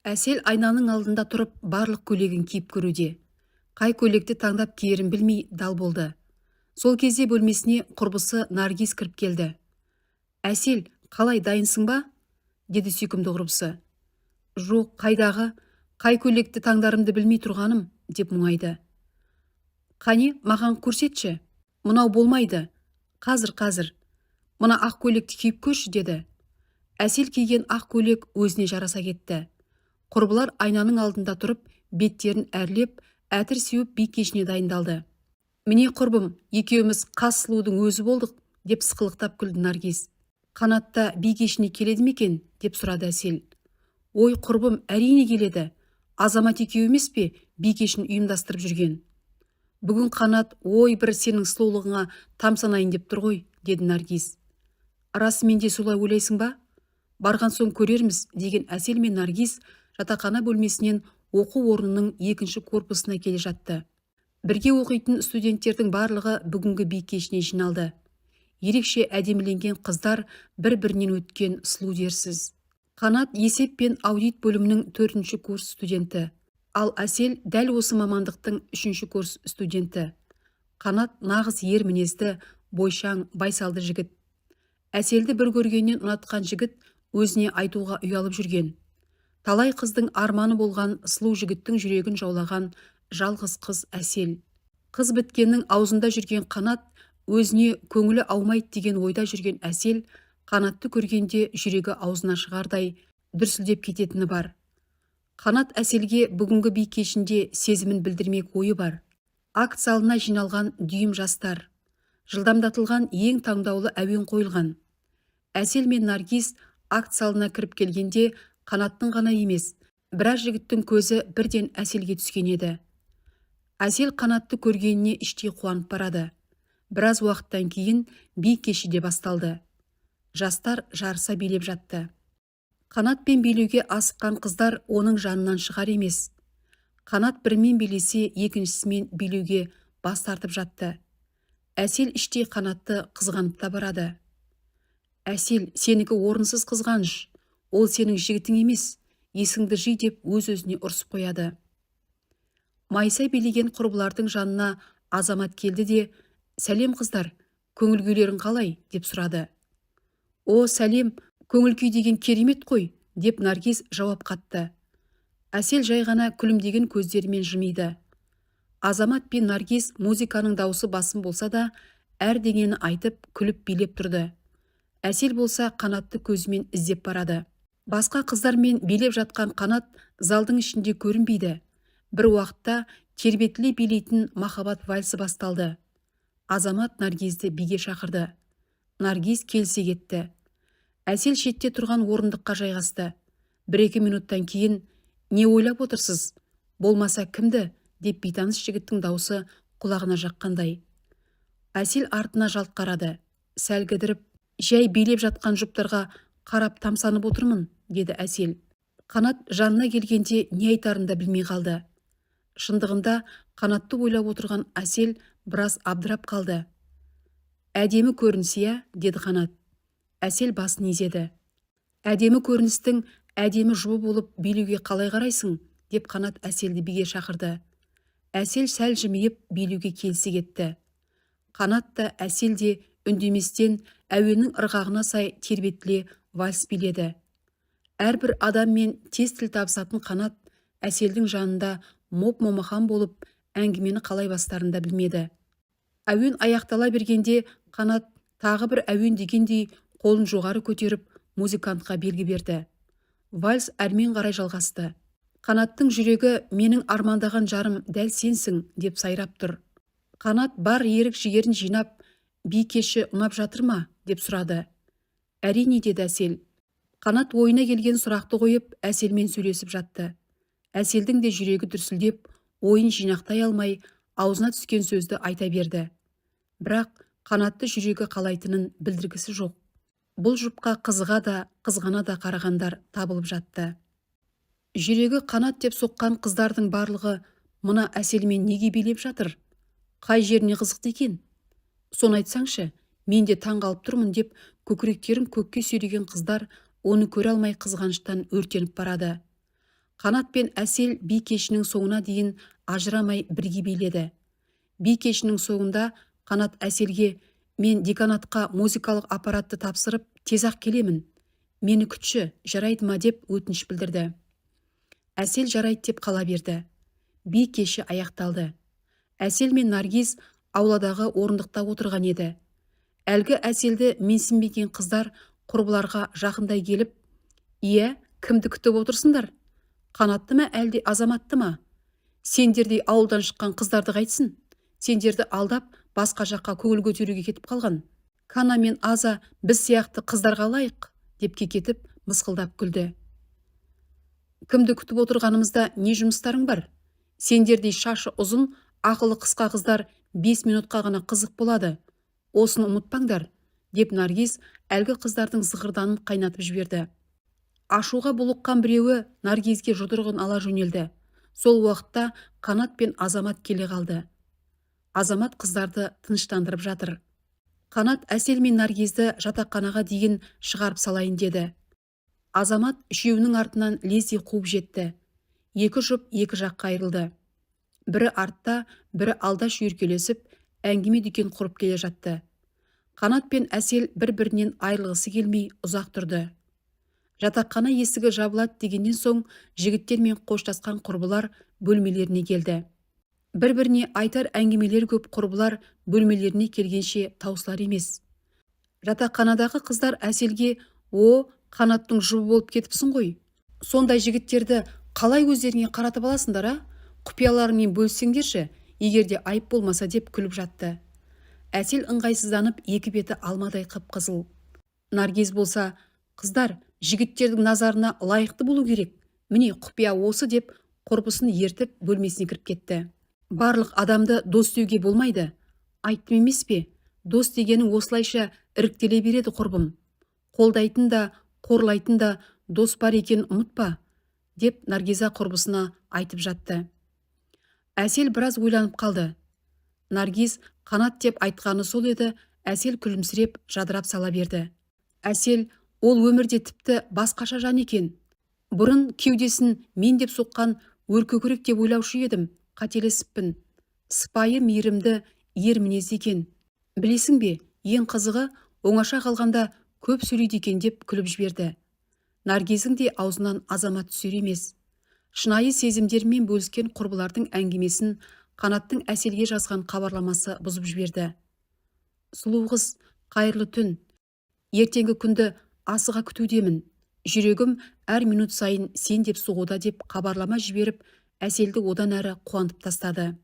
Әсел айнаның алдында тұрып, барлық көйлегін киіп көруде. Қай көйлекті таңдап киерін білмей дал болды. Сол кезде бөлмесіне құрбысы Наргиз кіріп келді. «Әсел, қалай, дайынсың ба?» – деді сүйкімді құрбысы. «Жоқ, қайдағы, қай көйлекті таңдарымды білмей тұрғаным», – деп мұңайды. «Қане, маған көрсетші. Мынау болмайды. Қазір, қазір. Мына ақ көйлекті киіп көрші», – деді. Әсел киген ақ көйлек өзіне жараса кетті. Құрбылар айнаның алдында тұрып, беттерін әрлеп, әтір сеуіп, би кешіне дайындалды. «Міне, құрбым, екеуміз қас сұлудың өзі болдық», – деп сықылықтап күлді Наргиз. «Қанат та би кешіне келеді ме екен?» – деп сұрады Әсел. «Ой, құрбым, әрине келеді. Азамат екеуі емес пе би кешін ұйымдастырып жүрген? Бүгін Қанат, ой, бір сенің сұлулығыңа тамсанайын деп тұр ғой», – деді Наргиз. «Расымен де солай ойлайсың ба? Барған соң көрерміз», – деген Әсел мен Наргиз жатақхана бөлмесінен оқу орнының екінші корпусына келе жатты. Бірге оқитын студенттердің барлығы бүгінгі би кешіне жиналды. Ерекше әдеміленген қыздар бір-бірінен өткен сұлу дерсіз. Қанат есеп пен аудит бөлімінің төртінші курс студенті, ал Әсел дәл осы мамандықтың үшінші курс студенті. Қанат нағыз ер мінезді, бойшаң, байсалды жігіт. Әселді бір көргеннен ұнатқан жігіт өзіне айтуға ұялып жүрген. Талай қыздың арманы болған сұлу жігіттің жүрегін жаулаған жалғыз қыз Әсел. Қыз біткеннің аузында жүрген Қанат өзіне көңілі аумайды деген ойда жүрген Әсел Қанатты көргенде жүрегі аузына шығардай дүрсілдеп кететіні бар. Қанат Әселге бүгінгі би кешінде сезімін білдірмек ойы бар. Акт залына жиналған дүйім жастар. Жылдамдатылған ең таңдаулы әуен қойылған. Әсел мен Наргиз акт залына кіріп келгенде, Қанаттың ғана емес, біраз жігіттің көзі бірден Әселге түскен еді. Әсел Қанатты көргеніне іштей қуанып барады. Біраз уақыттан кейін би кеші де басталды. Жастар жарыса билеп жатты. Қанатпен билеуге асыққан қыздар оның жанынан шығар емес. Қанат бірімен билесе, екіншісімен билеуге бас тартып жатты. Әсел іштей Қанатты қызғанып та барады. «Әсел, сенікі орынсыз қызғаныш. Ол сенің жігітің емес, есіңді жи», – деп өз-өзіне ұрсып қояды. Майса билеген құрбылардың жанына Азамат келді де: «Сәлем, қыздар, көңіл күйлерің қалай?» – деп сұрады. «О, сәлем! Көңіл күй деген керемет қой», – деп Наргиз жауап қатты. Әсел жай ғана күлімдеген көздерімен жымиды. Азамат пен Наргиз музыканың даусы басым болса да, әр дегенін айтып, күліп билеп тұрды. Әсел болса Қанатты көзімен іздеп барады. Басқа қыздармен билеп жатқан Қанат залдың ішінде көрінбейді. Бір уақытта тербетіле билейтін махаббат вальсі басталды. Азамат Наргизді биге шақырды. Наргиз келісе кетті. Әсел шетте тұрған орындыққа жайғасты. Бір-екі минуттан кейін: «Не ойлап отырсыз? Болмаса кімді?» – деп бейтаныс жігіттің даусы құлағына жаққандай. Әсел артына жалт қарады. Сәл кідіріп: «Жай билеп жатқан жұптарға қарап тамсанып отырмын», – деді Әсел. Қанат жанына келгенде не айтарын да білмей қалды. Шындығында Қанатты ойлап отырған Әсел біраз абдырап қалды. «Әдемі көрініс, иә?» – деді Қанат. Әсел басын изеді. «Әдемі көріністің әдемі жұбы болып билеуге қалай қарайсың?» – деп Қанат Әселді биге шақырды. Әсел сәл жымиып, билеуге келісе кетті. Қанат та, Әсел де үндеместен әуеннің ырғағына сай тербетіле вальс биледі. Әрбір адаммен тез тіл табысатын Қанат Әселдің жанында моп момақан болып, әңгімені қалай бастарын да білмеді. Әуен аяқтала бергенде Қанат тағы бір әуен дегендей қолын жоғары көтеріп, музыкантқа белгі берді. Вальс әрмен қарай жалғасты. Қанаттың жүрегі «Менің армандаған жарым дәл сенсің» деп сайрап тұр. Қанат бар ерік жігерін жинап: «Би кеші ұнап жатыр ма?» – деп сұрады. «Әрине», – деді Әсел. Қанат ойына келген сұрақты қойып, Әселмен сөйлесіп жатты. Әселдің де жүрегі дүрсілдеп, ойын жинақтай алмай, аузына түскен сөзді айта берді. Бірақ Қанатты жүрегі қалайтынын білдіргісі жоқ. Бұл жұпқа қызыға да, қызғана да қарағандар табылып жатты. Жүрегі Қанат деп соққан қыздардың барлығы мына Әселмен неге билеп жатыр? Қай жеріне қызықты екен? Соны айтсаңшы, мен де таң қалып тұрмын, деп көкіректерін көкке сүйреген қыздар оны көре алмай, қызғаныштан өртеніп барады. Қанат пен Әсел би кешінің соңына дейін ажырамай бірге биледі. Би кешінің соңында Қанат Әселге: «Мен деканатқа музыкалық аппаратты тапсырып, тез-ақ келемін. Мені күтші, жарайды ма?» деп өтініш білдірді. Әсел жарайды деп қала берді. Би кеші аяқталды. Әсел мен Наргиз ауладағы орындықта отырған еді. Әлгі Әселді менсінбеген қыздар құрбыларға жақындай келіп: «Иә, кімді күтіп отырсыңдар? Қанатты ма, әлде Азаматты ма? Сендердей ауылдан шыққан қыздарды қайтсін? Сендерді алдап, басқа жаққа көңіл көтеруге кетіп қалған. Кана мен Аза біз сияқты қыздарға лайық», деп кекетіп, мысқылдап күлді. «Кімді күтіп отырғанымызда не жұмыстарың бар? Сендердей шашы ұзын, ақылы қысқа қыздар 5 минутқа ғана қызық болады. Осыны ұмытпаңдар», деп Наргиз әлгі қыздардың зығырданын қайнатып жіберді. Ашуға булыққан біреуі Наргизге жұдырығын ала жөнелді. Сол уақытта Қанат пен Азамат келе қалды. Азамат қыздарды тыныштандырып жатыр. Қанат Әсел мен Наргизді жатақханаға дейін шығарып салайын деді. Азамат үшеуінің артынан лезде қуып жетті. Екі жұп екі жаққа айырылды. Бірі артта, бірі алда шүйіркелесіп, әңгіме дүкен құрып келе жатты. Қанат пен Әсел бір-бірінен айырылғысы келмей ұзақ тұрды. Жатақхана есігі жабылады дегеннен соң жігіттермен қоштасқан құрбылар бөлмелеріне келді. Бір-біріне айтар әңгімелер көп құрбылар бөлмелеріне келгенше таусылар емес. Жатақханадағы қыздар Әселге: «О, Қанаттың жұбы болып кетіпсің ғой. Сондай жігіттерді қалай өздеріңе қаратып аласыңдар, а? Құпияларыңмен бөліссеңдерші, егер де айып болмаса», деп күліп жатты. Әсел ыңғайсызданып, екі беті алмадай қып-қызыл. Наргиз болса: «Қыздар, жігіттердің назарына лайықты болу керек. Міне, құпия осы», деп құрбысын ертіп бөлмесіне кіріп кетті. «Барлық адамды дос деуге болмайды. Айттым емес пе? Дос дегенің осылайша іріктеле береді, құрбым. Қолдайтын да, қорлайтын да дос бар екенін ұмытпа», деп Наргиза құрбысына айтып жатты. Әсел біраз ойланып қалды. Наргиз «Қанат» деп айтқаны сол еді, Әсел күлімсіреп, жадырап сала берді. Әсел ол өмірде тіпті басқаша жан екен. «Бұрын кеудесін мен деп соққан өркөкірек деп ойлаушы едім, қателесіппін. Сыпайы, мейірімді, ер мінезді екен. Білесің бе, ең қызығы, оңаша қалғанда көп сөйлейді екен», деп күліп жіберді. Наргиздің де аузынан Азамат түсер емес. Шынайы сезімдерімен бөліскен құрбылардың әңгімесін Қанаттың Әселге жазған хабарламасы бұзып жіберді. «Сұлу қыз, қайырлы түн. Ертеңгі күнді асыға күтудемін. Жүрегім әр минут сайын сен деп соғуда», деп хабарлама жіберіп, Әселді одан әрі қуантып тастады.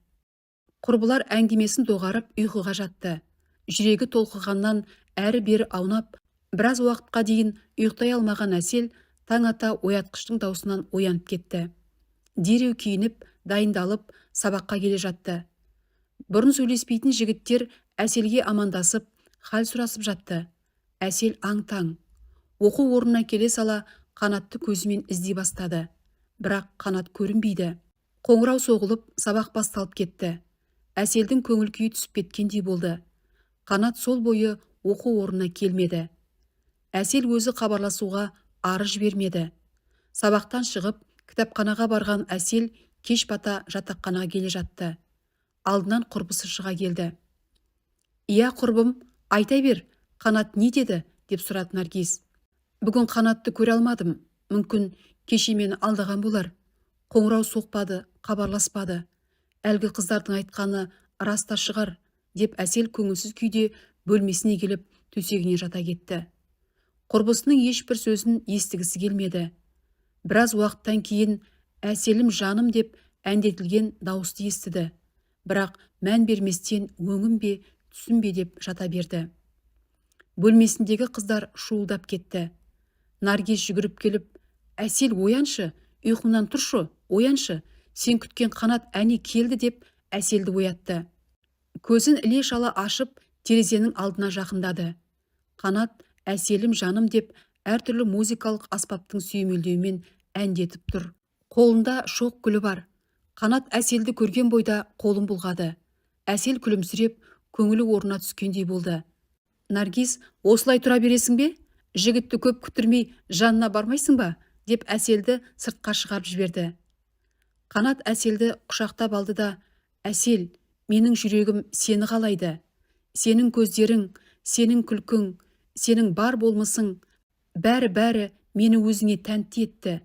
Құрбылар әңгімесін доғарып, ұйқыға жатты. Жүрегі толқығаннан әрі-бері аунап, біраз уақытқа дейін ұйықтай алмаған Әсел таң ата оятқыштың даусынан оянып кетті. Дереу киініп, дайындалып, сабаққа келе жатты. Бұрын сөйлеспейтін жігіттер Әселге амандасып, хал сұрасып жатты. Әсел аң-таң. Оқу орнына келе сала Қанатты көзімен іздей бастады. Бірақ Қанат көрінбейді. Қоңырау соғылып, сабақ басталып кетті. Әселдің көңіл күйі түсіп кеткендей болды. Қанат сол бойы оқу орнына келмеді. Әсел өзі хабарласуға ары жібермеді. Сабақтан шығып, кітапханаға барған Әсел кеш бата жатақханаға келе жатты. Алдынан құрбысы шыға келді. «Иә, құрбым, айта бер, Қанат не деді?» деп сұрады Наргиз. «Бүгін Қанатты көре алмадым. Мүмкін, кеше мені алдаған болар. Қоңырау соқпады, хабарласпады. Әлгі қыздардың айтқаны рас та шығар», деп Әсел көңілсіз күйде бөлмесіне келіп, төсегіне жата кетті. Құрбысының ешбір сөзін естігісі келмеді. Біраз уақыттан кейін «Әселім, жаным» деп әндетілген дауысты естіді. Бірақ мән берместен өңім бе, түсім бе деп жата берді. Бөлмесіндегі қыздар шуылдап кетті. Наргиз жүгіріп келіп: «Әсел, ояншы, ұйқыңнан тұршы, ояншы, сен күткен Қанат әне келді», деп Әселді оятты. Көзін іле шала ашып, терезенің алдына жақындады. Қанат «Әселім, жаным» деп әртүрлі музыкалық аспаптың сүйемелдеуімен әндетіп тұр. Қолында шоқ гүлі бар. Қанат Әселді көрген бойда қолын бұлғады. Әсел күлімсіреп, көңілі орнына түскендей болды. Наргиз: «Осылай тұра бересің бе? Жігітті көп күттірмей жанына бармайсың ба?» Деп Әселді сыртқа шығарып жіберді. Қанат Әселді құшақтап алды да: «Әсел, менің жүрегім сені қалайды. Сенің көздерің, сенің күлкің, сенің бар болмысың, бәрі-бәрі мені өзіңе тәнті етті.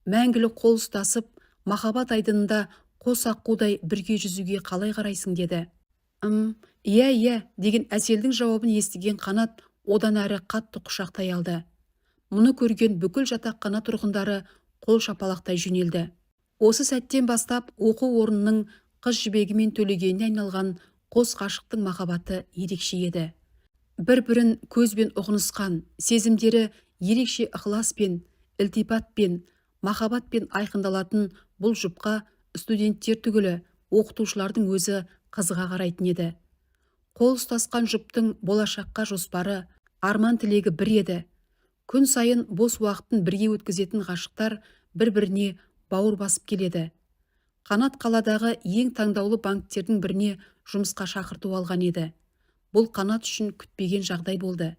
Мәңгілік қол ұстасып, махаббат айдынында қос аққудай бірге жүзуге қалай қарайсың?» – деді. «Иә, иә», – деген Әселдің жауабын естіген Қанат одан әрі қатты құшақтай алды. Мұны көрген бүкіл жатақхана тұрғындары қол шапалақтай жөнелді. Осы сәттен бастап оқу орнының Қыз Жібегі мен Төлегеніне айналған қос ғашықтың махаббаты ерекше еді. Бір-бірін көзбен ұғынысқан, сезімдері ерекше ықыласпен, ілтипатпен, махаббатпен айқындалатын бұл жұпқа студенттер түгілі, оқытушылардың өзі қызыға қарайтын еді. Қол ұстасқан жұптың болашаққа жоспары, арман-тілегі бір еді. Күн сайын бос уақытын бірге өткізетін ғашықтар бір-біріне бауыр басып келеді. Қанат қаладағы ең таңдаулы банктердің біріне жұмысқа шақырту алған еді. Бұл Қанат үшін күтпеген жағдай болды.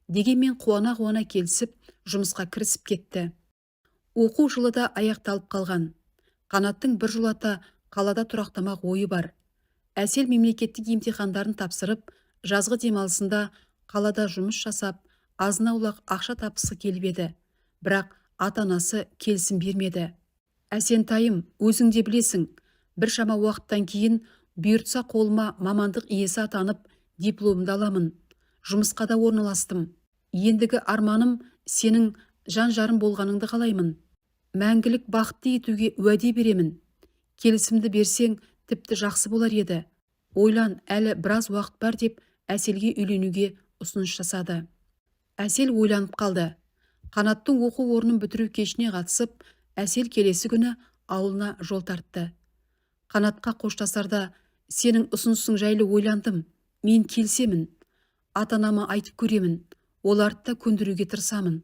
Дегенмен қуана-қуана келісіп, жұмысқа кірісіп кетті. Оқу жылы да аяқталып қалған. Қанаттың біржолата қалада тұрақтамақ ойы бар. Әсел мемлекеттік емтихандарын тапсырып, жазғы демалысында қалада жұмыс жасап, азын-аулақ ақша тапқысы келіп еді. Бірақ ата-анасы келісім бермеді. «Әсентайым, өзің де білесің, біршама уақыттан кейін бұйыртса қолыма мамандық иесі атанып, дипломымды аламын. Жұмысқа да орналастым. Ендігі арманым сенің жан жарым болғаныңды қалаймын. Мәңгілік бақытты етуге уәде беремін. Келісімді берсең, тіпті жақсы болар еді. Ойлан, әлі біраз уақыт бар», – деп Әселге үйленуге ұсыныс жасады. Әсел ойланып қалды. Қанаттың оқу орнын бітіру кешіне қатысып, Әсел келесі күні ауылына жол тартты. Қанатқа қоштасарда: «Сенің ұсынысың жайлы ойландым. Мен келісемін. Ата-анама айтып көремін. Оларды да көндіруге тырысамын.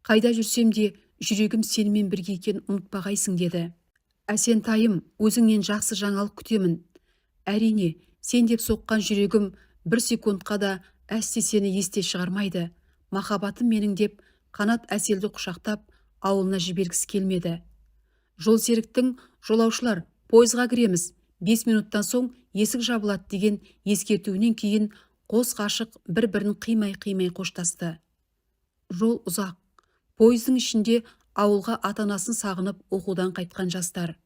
Қайда жүрсем де жүрегім сенімен бірге екенін ұмытпағайсың», – деді. «Әсентайым, өзіңнен жақсы жаңалық күтемін. Әрине, сен деп соққан жүрегім бір секундқа да әсте сені есте шығармайды. Махаббатым менің», – деп Қанат Әселді құшақтап, ауылына жібергісі келмеді. Жолсеріктің «Жолаушылар, пойызға кіреміз, 5 минуттан соң есік жабылады» деген ескертуінен кейін қос ғашық бір-бірін қимай-қимай қоштасты. Жол ұзақ. Пойыздың ішінде ауылға ата-анасын сағынып оқудан қайтқан жастар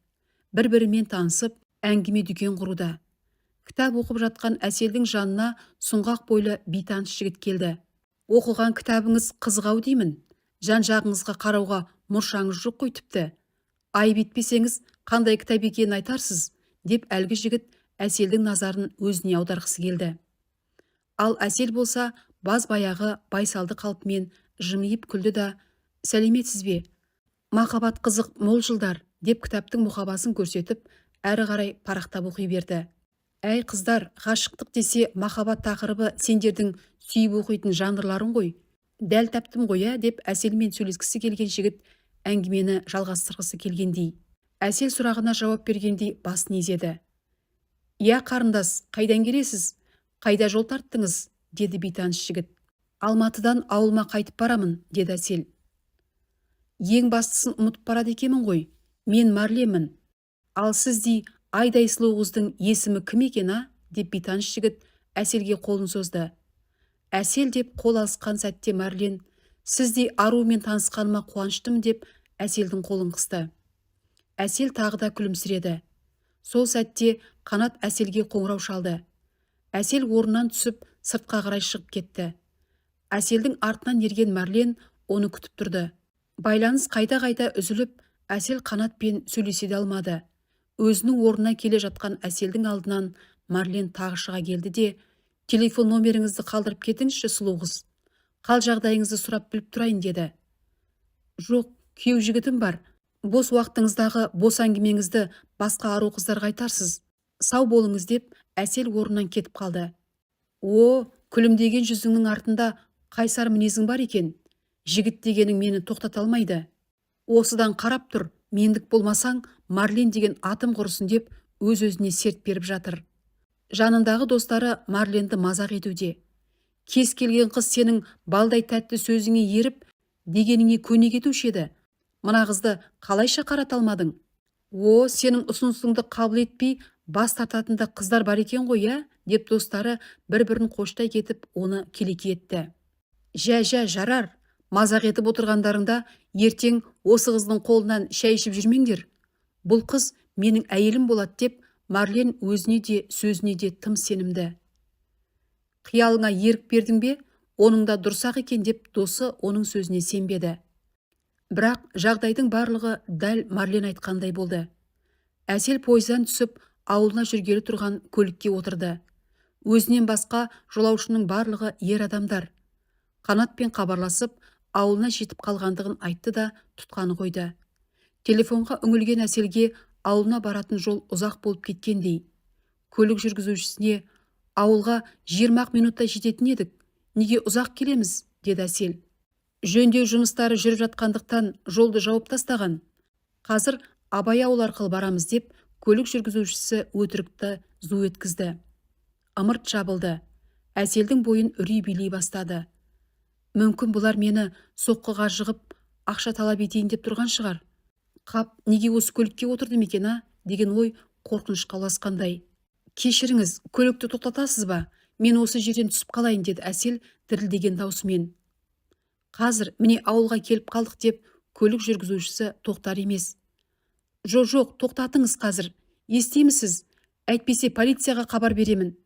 бір-бірімен танысып, әңгіме дүкен құруда. Кітап оқып жатқан Әселдің жанына сұңғақ бойлы бейтаныс жігіт келді. «Оқыған кітабыңыз қызық ау деймін. Жан-жағыңызға қарауға мұршаңыз жоқ қой тіпті. Айып етпесеңіз, қандай кітап екенін айтарсыз?» – деп әлгі жігіт Әселдің назарын өзіне аударғысы келді. Ал Әсел болса, баз баяғы байсалды қалпымен жымиып күлді да: «Сәлеметсіз бе? Махаббат қызық мол жылдар», – деп кітаптың мұқабасын көрсетіп, әрі қарай парақтап оқи берді. «Әй қыздар, ғашықтық десе, махаббат тақырыбы сендердің сүйіп оқитын жанрларың ғой. Дәл таптым ғой, ә?» – деп Әселмен сөйлескісі келген жігіт әңгімені жалғастырғысы келгендей. Әсел сұрағына жауап бергендей басын изеді. «Иә, қарындас, қайдан келесіз? Қайда жол тарттыңыз?» – деді бейтаныс жігіт. «Алматыдан ауылыма қайтып барамын», – деді Әсел. «Ең бастысын ұмытып барады екенмін ғой. Мен Марленмін. Ал сіздей айдай сұлу қыздың есімі кім екен, а?» – деп бейтаныс жігіт Әселге қолын созды. Әсел деп қол алысқан сәтте Марлен: «Сіздей арумен танысқаныма қуаныштымын», – деп Әселдің қолын қысты. Әсел тағы да күлімсіреді. Сол сәтте Қанат Әселге қоңырау шалды. Әсел орнынан түсіп, сыртқа қарай шығып кетті. Әселдің артынан ерген Марлен оны күтіп тұрды. Байланыс қайта-қайта үзіліп, Әсел Қанатпен сөйлесе де алмады. Өзінің орнына келе жатқан Әселдің алдынан Марлен тағы шыға келді де: «Телефон номеріңізді қалдырып кетіңізші, сұлу қыз. Қал жағдайыңызды сұрап біліп тұрайын», – деді. «Жоқ, күйеу жігітім бар. Бос уақытыңыздағы бос әңгімеңізді басқа ару қыздарға айтарсыз. Сау болыңыз», – деп Әсел орнынан кетіп қалды. «О, күлімдеген жүзіңнің артында қайсар мінезің бар екен. Жігіт дегенің мені тоқтата алмайды. Осыдан қарап тұр, мендік болмасаң, Марлен деген атым құрысын», – деп өз-өзіне серт беріп жатыр. Жанындағы достары Марленді мазақ етуде. «Кез келген қыз сенің балдай тәтті сөзіңе еріп, дегеніңе көне кетуші еді. Мына қызды қалайша қарата алмадың? О, сенің ұсынысыңды қабыл етпей бас тартатын да қыздар бар екен ғой, иә? Деп достары бір-бірін қоштай кетіп, оны келеке етті. Жә, жә, жарар. Мазақ етіп отырғандарыңда ертең осы қыздың қолынан шай ішіп жүрмеңдер. Бұл қыз менің әйелім болады, деп Марлен өзіне де, сөзіне де тым сенімді. Қиялыңа ерік бердің бе? Оның да дұрыс-ақ екен, деп досы оның сөзіне сенбеді. Бірақ жағдайдың барлығы дәл Марлен айтқандай болды. Әсел пойыздан түсіп, ауылына жүргелі тұрған көлікке отырды. Өзінен басқа жолаушының барлығы ер адамдар. Қанатпен хабарласып, ауылына жетіп қалғандығын айтты да тұтқаны қойды. Телефонға үңілген Әселге ауылына баратын жол ұзақ болып кеткендей. Көлік жүргізушісіне: «Ауылға 20-ақ минутта жететін едік, неге ұзақ келеміз?» – деді Әсел. «Жөндеу жұмыстары жүріп жатқандықтан жолды жауып тастаған. Қазір Абай ауылы арқылы барамыз», – деп көлік жүргізушісі өтірікті зу еткізді. Ымырт жабылды. Әселдің бойын үрей билей бастады. Мүмкін, бұлар мені соққыға жығып, ақша талап етейін деп тұрған шығар. Қап, неге осы көлікке отырдым екен, а, деген ой қорқынышқа ұласқандай. «Кешіріңіз, көлікті тоқтатасыз ба? Мен осы жерден түсіп қалайын», – деді Әсел дірілдеген даусымен. «Қазір, міне, ауылға келіп қалдық», – деп көлік жүргізушісі тоқтар емес. «Жо, жоқ, тоқтатыңыз қазір. Естимісіз? Әйтпесе полицияға хабар беремін.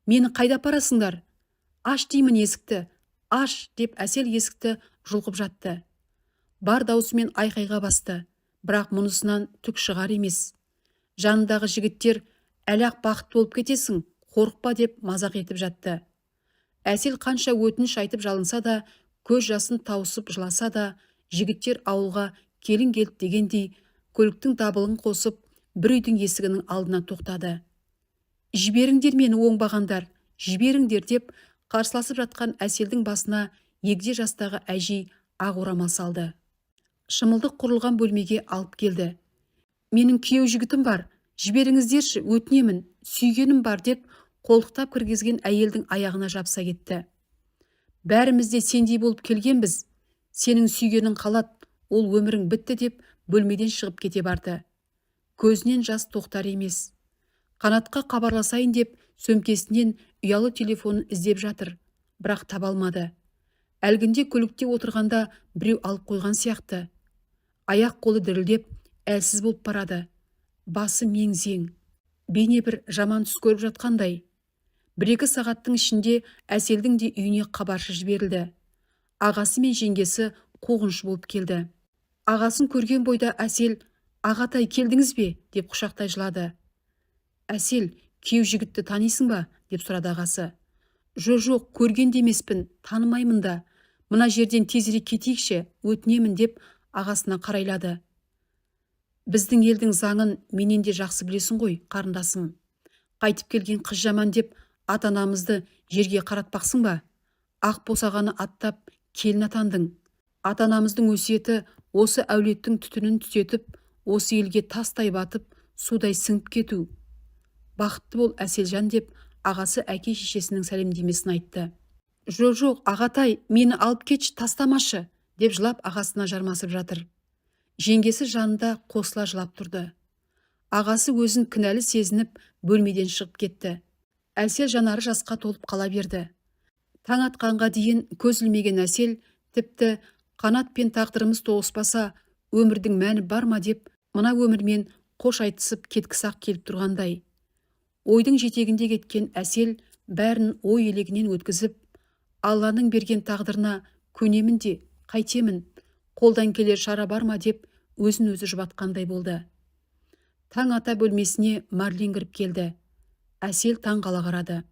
Мені қайда апарасыңдар? Аш деймін есікті, аш!» – деп Әсел есікті жұлқып жатты. Бар даусымен айқайға басты, бірақ мұнысынан түк шығар емес. Жанындағы жігіттер: «Әлі-ақ бақытты болып кетесің, қорықпа», – деп мазақ етіп жатты. Әсел қанша өтініш айтып жалынса да, көз жасын тауысып жыласа да, жігіттер ауылға келін келді дегендей, көліктің дабылын қосып, бір үйдің есігінің алдына тоқтады. «Жіберіңдер мені, оңбағандар, жіберіңдер!» – деп қарсыласып жатқан Әселдің басына егде жастағы әжей ақ орамал салды. Шымылдық құрылған бөлмеге алып келді. «Менің күйеу жігітім бар, жіберіңіздерші, өтінемін, сүйгенім бар», – деп қолтықтап кіргізген әйелдің аяғына жабыса кетті. «Бәріміз де сендей болып келгенбіз. Сенің сүйгенің қалады, ол өмірің бітті», – деп бөлмеден шығып кете барды. Көзінен жас тоқтар емес. Қанатқа хабарласайын деп сөмкесінен ұялы телефонын іздеп жатыр, бірақ таба алмады. Әлгінде көлікте отырғанда біреу алып қойған сияқты. Аяқ қолы дірілдеп, әлсіз болып барады. Басы мең-зең, бейне бір жаман түс көріп жатқандай. 1-2 сағаттың ішінде Әселдің де үйіне хабаршы жіберілді. Ағасы мен жеңгесі қуғыншы болып келді. Ағасын көрген бойда Әсел: «Ағатай, келдіңіз бе?» – деп құшақтай жылады. «Әсел, күйеу жігітті танисың ба?» – деп сұрады ағасы. «Жо, жоқ, көрген де емеспін, танымаймын да. Мына жерден тезірек кетейікші, өтінемін», – деп ағасына қарайлады. «Біздің елдің заңын менен де жақсы білесің ғой, қарындасым. Қайтып келген қыз жаман деп ата-анамызды жерге қаратпақсың ба? Ақ босағаны аттап келін атандың. Ата-анамыздың өсиеті осы әулеттің түтінін түтетіп, осы елге тастай батып, судай сіңіп кету. Бақытты бол, Әселжан», – деп ағасы әке шешесінің сәлемдемесін айтты. «Жо, жоқ, ағатай, мені алып кетші, тастамашы», – деп жылап ағасына жармасып жатыр. Жеңгесі жанында қосыла жылап тұрды. Ағасы өзін кінәлі сезініп, бөлмеден шығып кетті. Әсел жанары жасқа толып қала берді. Таң атқанға дейін көз ілмеген Әсел тіпті «Қанат пен тағдырымыз тоғыспаса, өмірдің мәні бар ма?» деп, мына өмірмен қош айтысып кеткісі-ақ келіп тұрғандай. Ойдың жетегінде кеткен Әсел бәрін ой елегінен өткізіп, «Алланың берген тағдырына көнемін де, қайтемін, қолдан келер шара бар ма?» деп өзін өзі жұбатқандай болды. Таң ата бөлмесіне Марлен кіріп келді. Әсел таң қала қарады.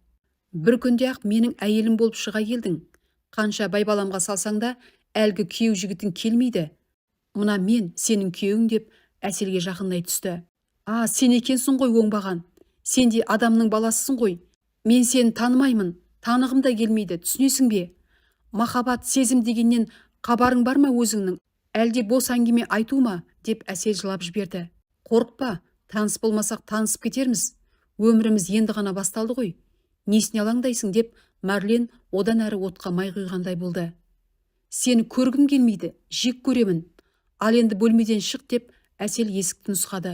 «Бір күнде-ақ менің әйелім болып шыға келдің. Қанша байбаламға салсаң да, әлгі күйеу жігітің келмейді. Мына мен сенің күйеуің», – деп Әселге жақындай түсті. «А, сен екенсің ғой, оңбаған. Сен де адамның баласысың ғой. Мен сені танымаймын, танығым да келмейді, түсінесің бе? Махаббат, сезім дегеннен хабарың бар ма өзіңнің, әлде бос әңгіме айту ма?» – деп Әсел жылап жіберді. «Қорықпа, таныс болмасақ, танысып кетерміз. Өміріміз енді ғана басталды ғой, несіне алаңдайсың?» – деп Марлен одан әрі отқа май құйғандай болды. «Сені көргім келмейді, жек көремін. Ал енді бөлмеден шық, деп Әсел есікті нұсқады.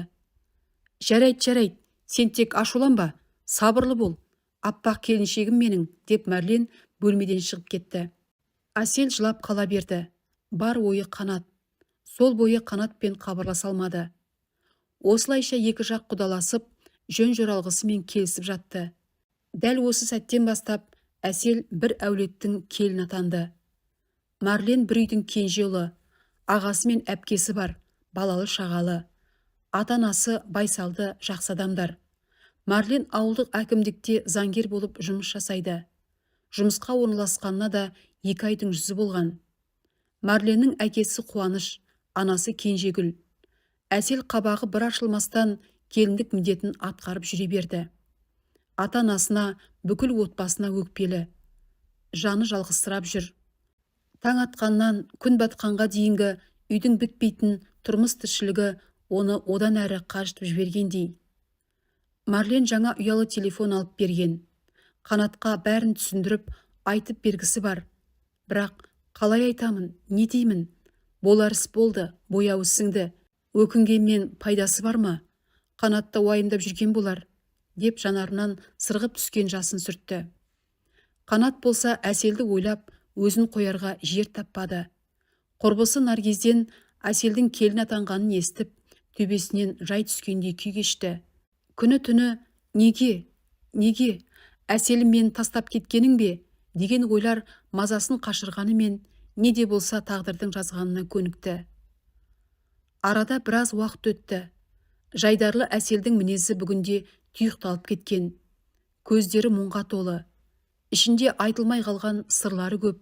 Жарайды, жарайды, сен тек ашуланба, сабырлы бол, аппақ келіншегім менің, деп Мәрлен бөлмеден шығып кетті. Әсел жылап қала берді. Бар ойы Қанат. Сол бойы Қанатпен хабарласа алмады. Осылайша екі жақ құдаласып, жөн-жоралғысымен келісіп жатты. Дәл осы сәттен бастап Әсел бір әулеттің келіні атанды. Марлен бір үйдің кенже ұлы, ағасы мен әпкесі бар, балалы шағалы. Ата-анасы байсалды, жақсы адамдар. Марлен ауылдық әкімдікте заңгер болып жұмыс жасайды. Жұмысқа орналасқанына да 2 айдың жүзі болған. Марленнің әкесі Қуаныш, анасы Кенжегүл. Әсел қабағы бір ашылмастан келіндік міндетін атқарып жүре берді. Ата-анасына, бүкіл отбасына өкпелі. Жаны жалғызсырап жүр. Таң атқаннан күн батқанға дейінгі үйдің бітпейтін тұрмыс тіршілігі оны одан әрі қажытып жібергендей. Марлен жаңа ұялы телефон алып берген. Қанатқа бәрін түсіндіріп, айтып бергісі бар. Бірақ қалай айтамын, не деймін? Болар іс болды, бояуы сіңді. Өкінгенмен пайдасы бар ма? Қанат та уайымдап жүрген болар, деп жанарынан сырғып түскен жасын сүртті. Қанат болса, Әселді ойлап, өзін қоярға жер таппады. Құрбысы Наргизден Әселдің келін атанғанын естіп, төбесінен жай түскендей күй кешті. Күні түні неге, неге, Әселім, мені тастап кеткенің бе деген ойлар мазасын қашырғанымен, не де болса тағдырдың жазғанына көнікті. Арада біраз уақыт өтті. Жайдарлы Әселдің мінезі бүгінде тұйықталып кеткен. Көздері мұңға толы. Ішінде айтылмай қалған сырлары көп.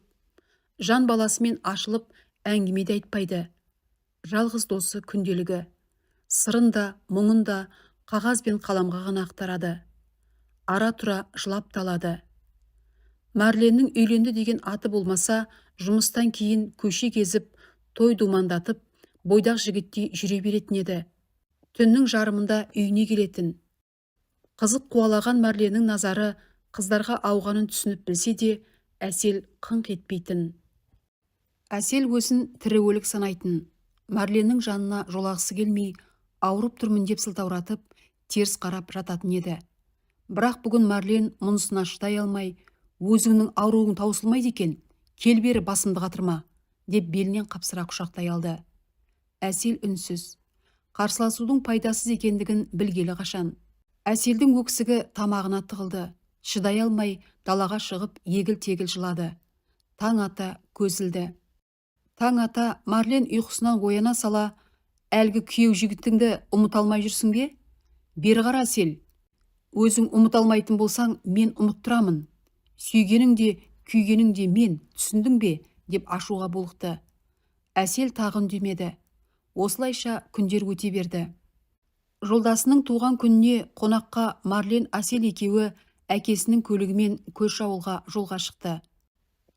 Жан баласымен ашылып әңгіме де айтпайды. Жалғыз досы күнделігі. Сырын да, мұңын да қағаз бен қаламға ғана ақтарады. Ара-тұра жылап та алады. Марленнің үйленді деген аты болмаса, жұмыстан кейін көше кезіп, той думандатып, бойдақ жігіттей жүре беретін еді. Түннің жарымында үйіне келетін. Қызық қуалаған Марленнің назары қыздарға ауғанын түсініп білсе де, Әсел қыңқ етпейтін. Әсел өзін тірі өлік санайтын. Марленнің жанына жолағысы келмей, ауырып тұрмын деп сылтауратып, теріс қарап жататын еді. Бірақ бүгін Марлен мұнысына шыдай алмай, өзіңнің ауруың таусылмайды екен, кел бері, басымды қатырма, деп белінен қапсыра құшақтай алды. Әсел үнсіз. Қарсыласудың пайдасыз екендігін білгелі қашан. Әселдің өксігі тамағына тығылды. Шыдай алмай далаға шығып егіл-тегіл жылады. Таң ата көз ілді. Таң ата Марлен ұйқысынан ояна сала, әлгі күйеу жігітіңді ұмыта алмай жүрсің бе? Бері қара, Әсел. Өзің ұмыта алмайтын болсаң, мен ұмыттырамын. Сүйгенің де, күйгенің де мен, түсіндің бе? Деп ашуға булықты. Әсел тағы үндемеді. Осылайша күндер өте берді. Жолдасының туған күніне қонаққа Марлен, Әсел екеуі әкесінің көлігімен көрші ауылға жолға шықты.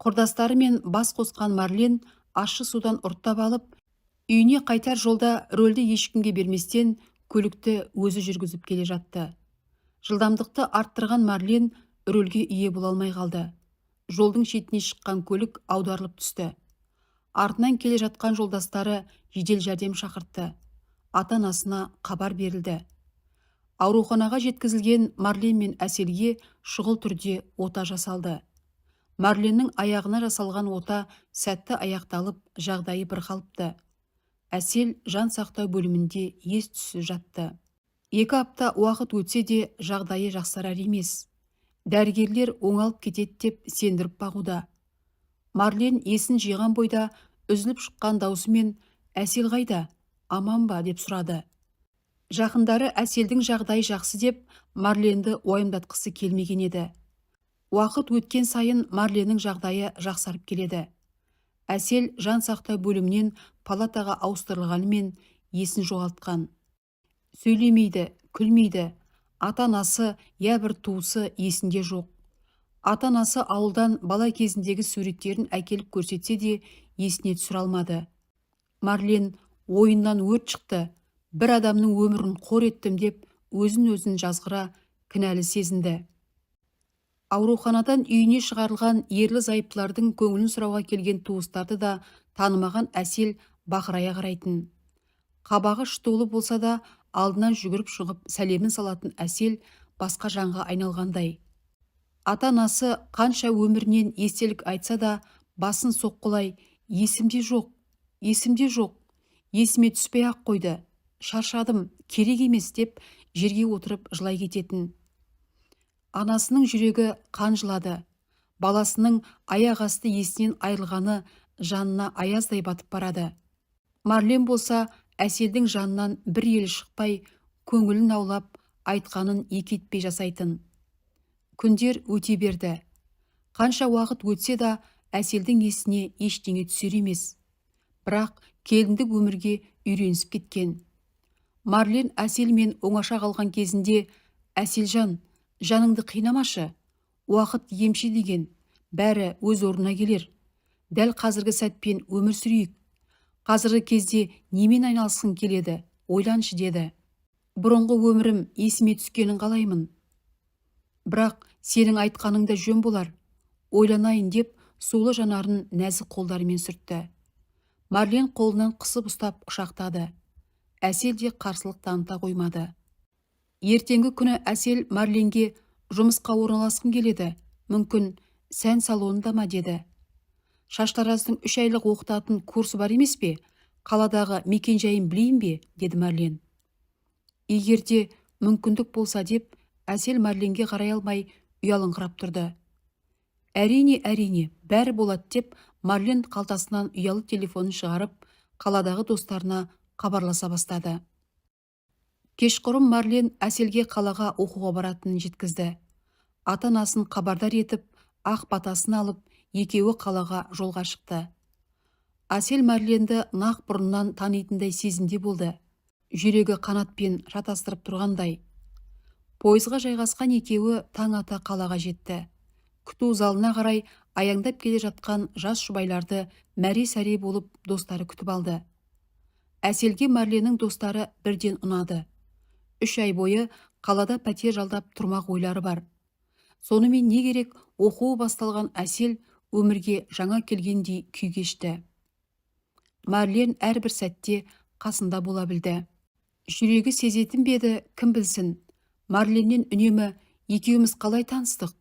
Құрдастарымен бас қосқан Марлен ащы судан ұрттап алып, үйіне қайтар жолда рөлді ешкімге берместен көлікті өзі жүргізіп келе жатты. Жылдамдықты арттырған Марлен рөлге ие бола алмай қалды. Жолдың шетіне шыққан көлік аударылып түсті. Артынан келе жатқан жолдастары жедел жәрдем шақыртты. Ата-анасына хабар берілді. Ауруханаға жеткізілген Марлен мен Әселге шұғыл түрде ота жасалды. Марленнің аяғына жасалған ота сәтті аяқталып, жағдайы бір қалыпты. Әсел жан сақтау бөлімінде ес түссіз жатты. 2 апта уақыт өтсе де, жағдайы жақсарар емес. Дәрігерлер оңалып кетеді деп сендіріп бағуда. Марлен есін жиған бойда үзіліп шыққан даусымен, әсел қайда, аман ба, деп сұрады. Жақындары Әселдің жағдайы жақсы деп Марленді уайымдатқысы келмеген еді. Уақыт өткен сайын Марленнің жағдайы жақсарып келеді. Әсел жан сақтау бөлімінен палатаға ауыстырылғанымен, есін жоғалтқан. Сөйлемейді, күлмейді. Ата-анасы я бір туысы есінде жоқ. Ата-анасы ауылдан бала кезіндегі суреттерін әкеліп көрсетсе де, есіне түсіре алмады. Марлен ойыннан өрт шықты, бір адамның өмірін қор еттім деп өзін өзін жазғыра кінәлі сезінді. Ауруханадан үйіне шығарылған ерлі зайыптылардың көңілін сұрауға келген туыстарды да танымаған Әсел. бақырая қарайтын. Қабағы шытулы болса да, алдынан жүгіріп шығып сәлемін салатын Әсел басқа жанға айналғандай. Ата-анасы қанша өмірінен естелік айтса да, басын соққылай, «Есімде жоқ, есімде жоқ, есіме түспей-ақ қойды, шаршадым, керек емес» деп жерге отырып жылай кететін. Анасының жүрегі қан жылады. Баласының аяқ асты есінен айырылғаны жанына аяздай батып барады. Марлен болса, Әселдің жанынан бір елі шықпай, көңілін аулап, айтқанын екі етпей жасайтын. Күндер өте берді. Қанша уақыт өтсе да, Әселдің есіне ештеңе түсер емес. Бірақ келіндік өмірге үйренісіп кеткен. Марлен Әселмен оңаша қалған кезінде, «Әселжан, жаныңды қинамашы, уақыт емші деген, бәрі өз орнына келер. Дәл қазіргі сәтпен өмір сүрейік. Қазіргі кезде немен айналысқың келеді, ойланшы» деді. «Бұрынғы өмірім есіме түскенін қалаймын. Бірақ сенің айтқаның да жөн болар. Ойланайын» деп сулы жанарын нәзік қолдарымен сүртті. Марлен қолынан қысып ұстап құшақтады. Әсел де қарсылық таныта қоймады. Ертеңгі күні Әсел Марленге, «Жұмысқа орналасқым келеді, мүмкін, сән салонында ма?» деді. «Шаштараздың 3 айлық оқытатын курсы бар емес пе? Қаладағы мекен-жайын білейін бе?» деді Марлен. «Егер де мүмкіндік болса» деп Әсел Марленге қарай алмай ұялыңқырап тұрды. «Әрине, әрине, бәрі болады» деп Марлен қалтасынан ұялы телефонын шығарып, қаладағы достарына хабарласа бастады. Кешқұрым Марлен Әселге қалаға оқуға баратынын жеткізді. Ата-анасын хабардар етіп, ақ батасын алып, екеуі қалаға жолға шықты. Әсел Марленді нақ бұрыннан танитындай сезімде болды. Жүрегі қанатпен шатастырып тұрғандай. Пойызға жайғасқан екеуі таң ата қалаға жетті. Күту залына қарай аяңдап келе жатқан жас жұбайларды мәре-сәре болып достары күтіп алды. Әселге Марленнің достары бірден ұнады. 3 ай бойы қалада пәтер жалдап тұрмақ ойлары бар. Сонымен не керек, оқуы басталған Әсел өмірге жаңа келгендей күй кешті. Марлен әрбір сәтте қасында бола білді. Жүрегі сезетін бе еді, кім білсін. Марленнен үнемі, «Екеуміз қалай таныстық?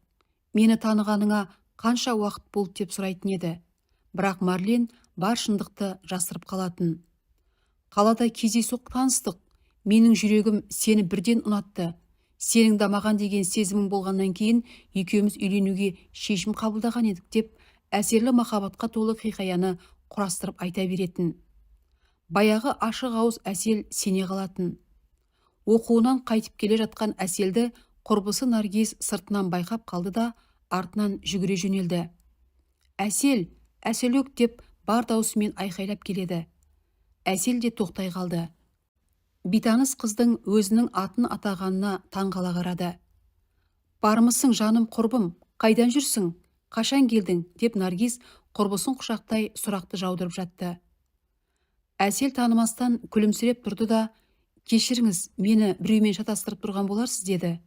Мені танығаныңа қанша уақыт болды?» деп сұрайтын еді. Бірақ Марлен бар шындықты жасырып қалатын. «Қалада кездейсоқ таныстық. Менің жүрегім сені бірден ұнатты. Сенің де маған деген сезімің болғаннан кейін екеуміз үйленуге шешім қабылдаған едік» деп әсерлі махаббатқа толы хикаяны құрастырып айта беретін. Баяғы ашық ауыз Әсел сене қалатын. Оқуынан қайтып келе жатқан Әселді құрбысы Наргиз сыртынан байқап қалды да, артынан жүгіре жөнелді. «Әсел, Әселөк!» деп бар даусымен айқайлап келеді. Әсел де тоқтай қалды. Бейтаныс қыздың өзінің атын атағанына таң қала қарады. «Бармысың, жаным құрбым, қайдан жүрсің, қашан келдің?» деп Наргиз құрбысын құшақтай сұрақты жаудырып жатты. Әсел танымастан күлімсіреп тұрды да, «Кешіріңіз, мені біреумен шатастырып тұрған боларсыз» деді.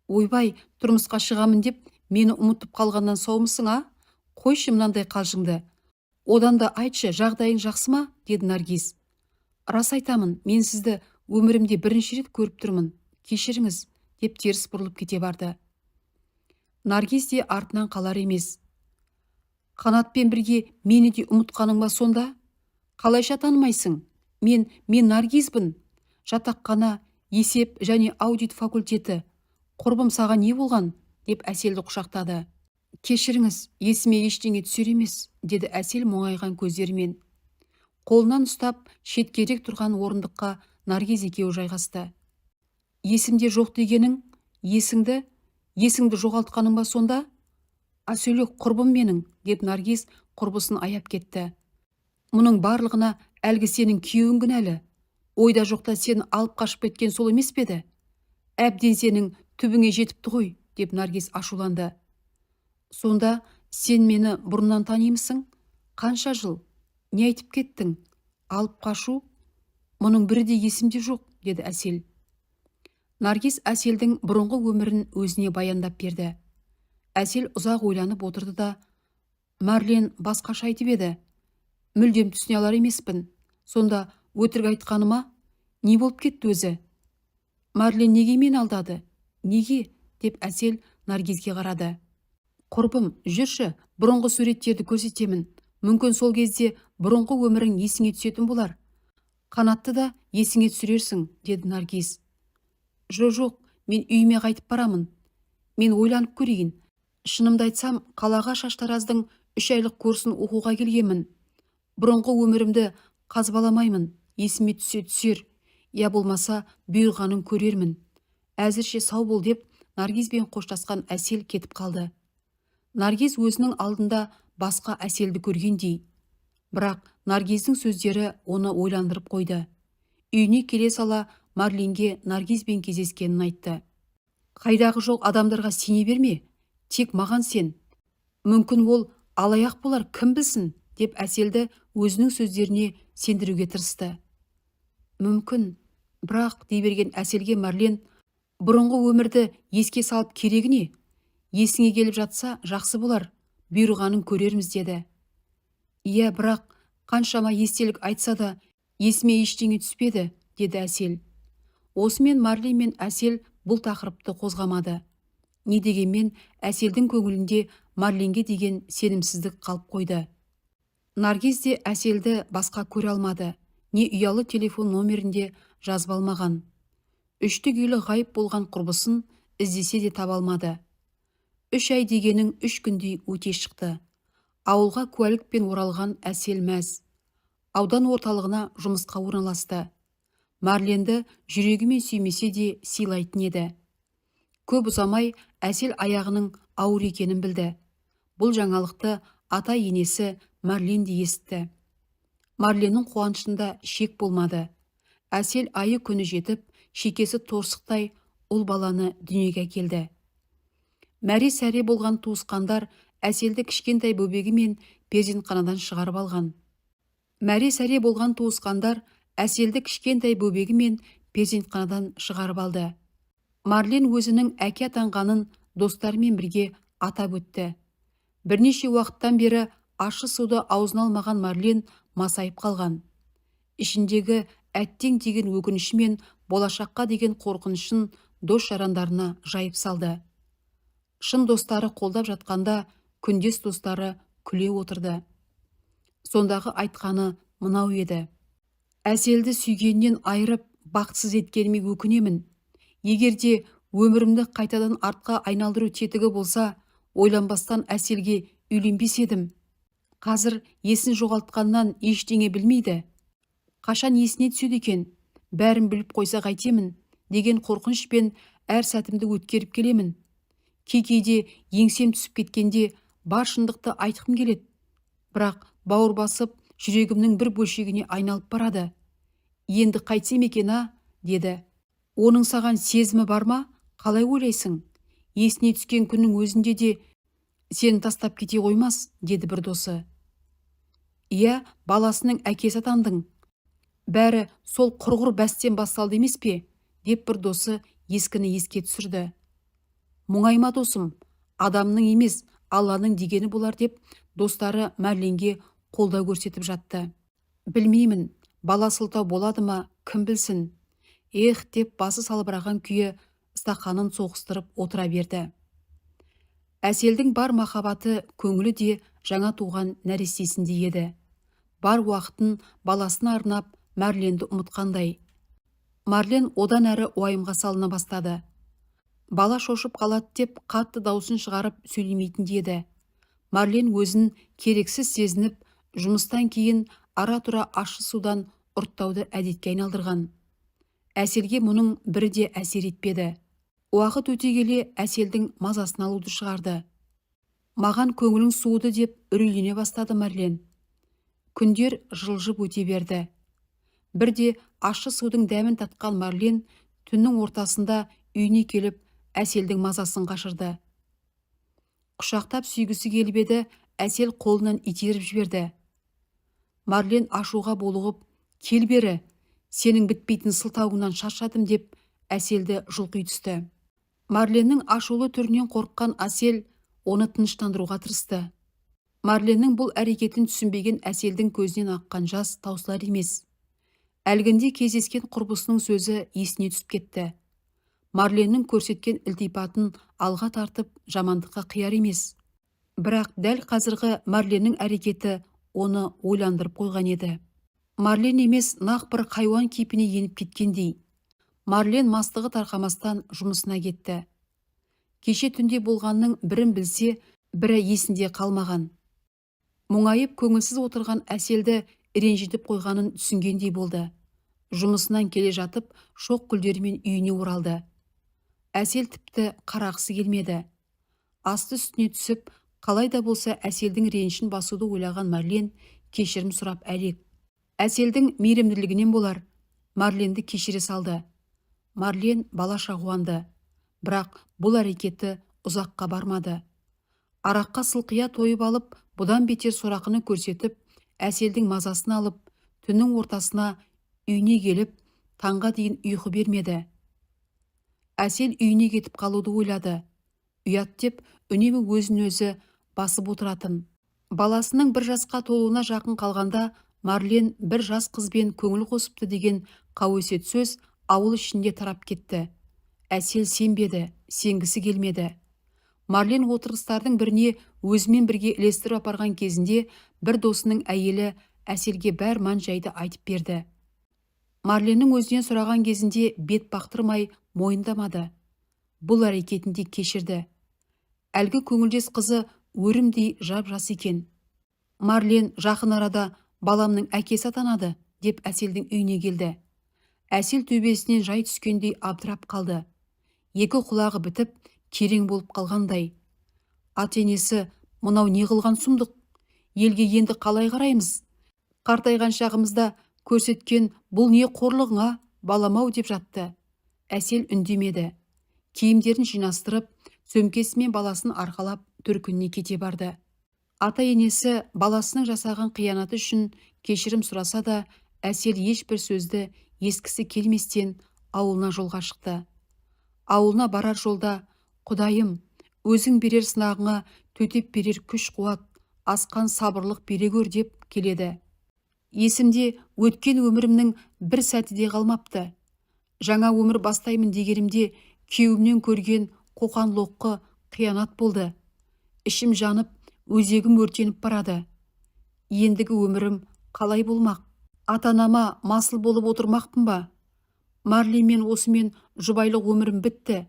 «Ойбай, тұрмысқа шығамын деп мені ұмытып қалғаннан саумысың, а? Қойшы мынандай қалжыңды. Одан да айтшы, жағдайың жақсы ма?» деді Наргиз. «Рас айтамын, мен сізді өмірімде бірінші рет көріп тұрмын. Кешіріңіз» деп теріс бұрылып кете барды. Наргиз де артынан қалар емес. «Қанатпен бірге мені де ұмытқаның ба сонда? Қалайша танымайсың? Мен Наргизбін. Жатақхана, есеп және аудит факультеті. Құрбым, саған не болған?» деп Әселді құшақтады. «Кешіріңіз, есіме ештеңе түсер емес» деді Әсел мұңайған көздерімен. Қолынан ұстап, шеткерек тұрған орындыққа Наргиз екеуі жайғасты. «Есімде жоқ дегенің, есіңді жоғалтқаның ба сонда? Әселек, құрбым менің» деп Наргиз құрбысын аяп кетті. «Мұның барлығына әлгі сенің күйеуің кінәлі. Ойда жоқта сені алып қашып кеткен сол емес пе еді? Әбден сенің түбіңе жетіпті ғой» деп Наргиз ашуланды. «Сонда сен мені бұрыннан танимысың? Қанша жыл? Не айтып кеттің? Алып қашу? Мұның бірі де есімде жоқ» деді Әсел. Наргиз Әселдің бұрынғы өмірін өзіне баяндап берді. Әсел ұзақ ойланып отырды да, «Марлен басқаша айтып еді. Мүлдем түсіне алар емеспін. Сонда өтірік айтқаныма не болып кетті өзі? Марлен неге мені алдады? Неге? Деп Әсел Наргизге қарады. Құрбым, жүрші, бұрынғы суреттерді көрсетемін. Мүмкін, сол кезде бұрынғы өмірің есіңе түсетін болар. Қанатты да есіңе түсірерсің, деді Наргиз. Жоқ, мен үйіме қайтып барамын. Мен ойланып көрейін. Шынымды айтсам, қалаға шаштараздың 3 айлық курсын оқуға келгенмін. Бұрынғы өмірімді қазбаламаймын. Есіме түссе түсер, я болмаса бұйырғанын көрермін. Әзірше сау бол, деп Наргизбен қоштасқан Әсел кетіп қалды. Наргиз өзінің алдында басқа Әселді көргендей. Бірақ Наргиздің сөздері оны ойландырып қойды. Үйіне келе сала Марленге Наргизбен кездескенін айтты. Қайдағы жоқ адамдарға сене берме, тек маған сен. Мүмкін, ол алаяқ болар, кім білсін, деп Әселді өзінің сөздеріне сендіруге тырысты. Мүмкін, бірақ дей берген Әселге Марлен: «Бұрынғы өмірді еске салып керегі не? Есіңе келіп жатса, жақсы болар, бұйырғанын көрерміз», – деді. Иә, бірақ қаншама естелік айтса да, есіме ештеңе түспеді, деді Әсел. Осымен Марлен мен Әсел бұл тақырыпты қозғамады. Не дегенмен, Әселдің көңілінде Марленге деген сенімсіздік қалып қойды. Наргиз де Әселді басқа көре алмады, не ұялы телефон номерінде жазып алмаған. Үшті күйлі ғайып болған құрбысын іздесе де таба алмады. 3 ай дегенің 3 күндей өте шықты. Ауылға куәлікпен оралған Әсел мәз. Аудан орталығына жұмысқа орналасты. Марленді жүрегімен сүймесе де, сыйлайтын еді. Көп ұзамай Әсел аяғының ауыр екенін білді. Бұл жаңалықты ата енесі Марлен де есітті. Марленнің қуанышында шек болмады. Әсел айы күні жетіп, шекесі торсықтай ұл баланы дүниеге әкелді. Мәре сәре болған туысқандар Әселді кішкентай бөбегімен перзентханадан шығарып алған. Мәре сәре болған туысқандар Әселді кішкентай бөбегімен перзентханадан шығарып алды. Марлен өзінің әке атанғанын достарымен бірге атап өтті. Бірнеше уақыттан бері ащы суды аузына алмаған Марлен масайып қалған. Ішіндегі әттең деген өкініші мен болашаққа деген қорқынышын дос жарандарына жайып салды. Шын достары қолдап жатқанда, күндес достары күле отырды. Сондағы айтқаны мынау еді: «Әселді сүйгеннен айырып, бақытсыз еткеніме өкінемін. Егер де өмірімді қайтадан артқа айналдыру тетігі болса, ойланбастан Әселге үйленбес едім. Қазір есін жоғалтқаннан ештеңе білмейді. Қашан есіне түседі екен? Бәрін біліп қойса қайтемін деген қорқынышпен әр сәтімді өткеріп келемін. Кей кейде еңсем түсіп кеткенде бар шындықты айтқым келеді, бірақ бауыр басып, жүрегімнің бір бөлшегіне айналып барады. Енді қайтсем екен, а?» – деді. «Оның саған сезімі бар ма, қалай ойлайсың? Есіне түскен күннің өзінде де сені тастап кете қоймас», – деді бір досы. «Иә, баласының әкесі атандың. Бәрі сол құрғыр бәстен басталды емес пе?» – деп бір досы ескіні еске түсірді. «Мұңайма, досым, адамның емес, Алланың дегені болар», – деп достары Мәрленге қолдау көрсетіп жатты. «Білмеймін, бала сылтау болады ма, кім білсін. Эх», – деп басы салбыраған күйі стақанын соғыстырып отыра берді. Әселдің бар махаббаты, көңілі де жаңа туған нәрестесінде еді. Бар уақытын баласына арнап, Мәрленді ұмытқандай. Марлен одан әрі уайымға салына бастады. Бала шошып қалады деп, қатты даусын шығарып сөйлемейтін еді. Марлен өзін керексіз сезініп, жұмыстан кейін ара-тұра ащы судан ұрттауды әдетке айналдырған. Әселге мұның бірі де әсер етпеді. Уақыт өте келе Әселдің мазасын алуды шығарды. «Маған көңілің суыды» деп үрейлене бастады Марлен. Күндер жылжып өте берді. Бірде ащы судың дәмін татқан Марлен түннің ортасында үйіне келіп, Әселдің мазасын қашырды. Құшақтап сүйгісі келіп еді, Әсел қолынан итеріп жіберді. Марлен ашуға булығып: «Кел бері, сенің бітпейтін сылтауыңнан шаршадым», – деп Әселді жұлқи түсті. Марленнің ашулы түрінен қорыққан Әсел оны тыныштандыруға тырысты. Марленнің бұл әрекетін түсінбеген Әселдің көзінен аққан жас таусылар емес. Әлгінде кездескен құрбысының сөзі есіне түсіп кетті. Марленнің көрсеткен ілтипатын алға тартып, жамандыққа қияр емес. Бірақ дәл қазіргі Марленнің әрекеті оны ойландырып қойған еді. Марлен емес, нақ бір хайуан кейпіне еніп кеткендей. Марлен мастығы тарқамастан жұмысына кетті. Кеше түнде болғанның бірін білсе, бірі есінде қалмаған. Мұңайып көңілсіз отырған Әселді ренжітіп қойғанын түсінгендей болды. Жұмысынан келе жатып, шоқ гүлдермен үйіне оралды. Әсел тіпті қарағысы келмеді. Асты үстіне түсіп, қалай да болса Әселдің ренішін басуды ойлаған Марлен кешірім сұрап әлек. Әселдің мейірімділігінен болар, Марленді кешіре салды. Марлен балаша қуанды. Бірақ бұл әрекеті ұзаққа бармады. Араққа сылқия тойып алып, бұдан бетер сорақыны көрсетіп, Әселдің мазасын алып, түннің ортасына үйіне келіп, таңға дейін ұйқы бермеді. Әсел үйіне кетіп қалуды ойлады. Ұят деп үнемі өзін өзі басып отыратын. Баласының 1 жасқа толуына жақын қалғанда Марлен бір жас қызбен көңіл қосыпты деген қауесет сөз ауыл ішінде тарап кетті. Әсел сенбеді, сенгісі келмеді. Марлен отырыстардың біріне өзімен бірге ілестіріп апарған кезінде бір досының әйелі Әселге бәр мән-жайды айтып берді. Марленнің өзінен сұраған кезінде бет бақтырмай мойындамады. Бұл әрекетін де кешірді. Әлгі көңілдес қызы өрімдей жап-жас екен. Марлен жақын арада баламның әкесі атанады деп Әселдің үйіне келді. Әсел төбесінен жай түскендей абдырап қалды. Екі құлағы бітіп, керең болып қалғандай. Ата-енесі, мынау не қылған сұмдық? Елге енді қалай қараймыз? Қартайған шағымызда көрсеткен бұл не қорлығың, балам-ау деп жатты. Әсел үндемеді. Киімдерін жинастырып, сөмкесі мен баласын арқалап төркініне кете барды. Ата-енесі баласының жасаған қиянаты үшін кешірім сұраса да, Әсел ешбір сөзді ескісі келместен ауылына жолға шықты. Ауылына барар жолда, Құдайым, өзің берер сынағыңа төтеп берер күш-қуат, асқан сабырлық бере көр деп келеді. Есімде өткен өмірімнің бір сәті де қалмапты. Жаңа өмір бастаймын дегенімде күйеуімнен көрген қоқан-лоққы қиянат болды. Ішім жанып, өзегім өртеніп барады. Ендігі өмірім қалай болмақ? Ата-анама масыл болып отырмақпын ба? Марленмен осымен жұбайлық өмірім бітті.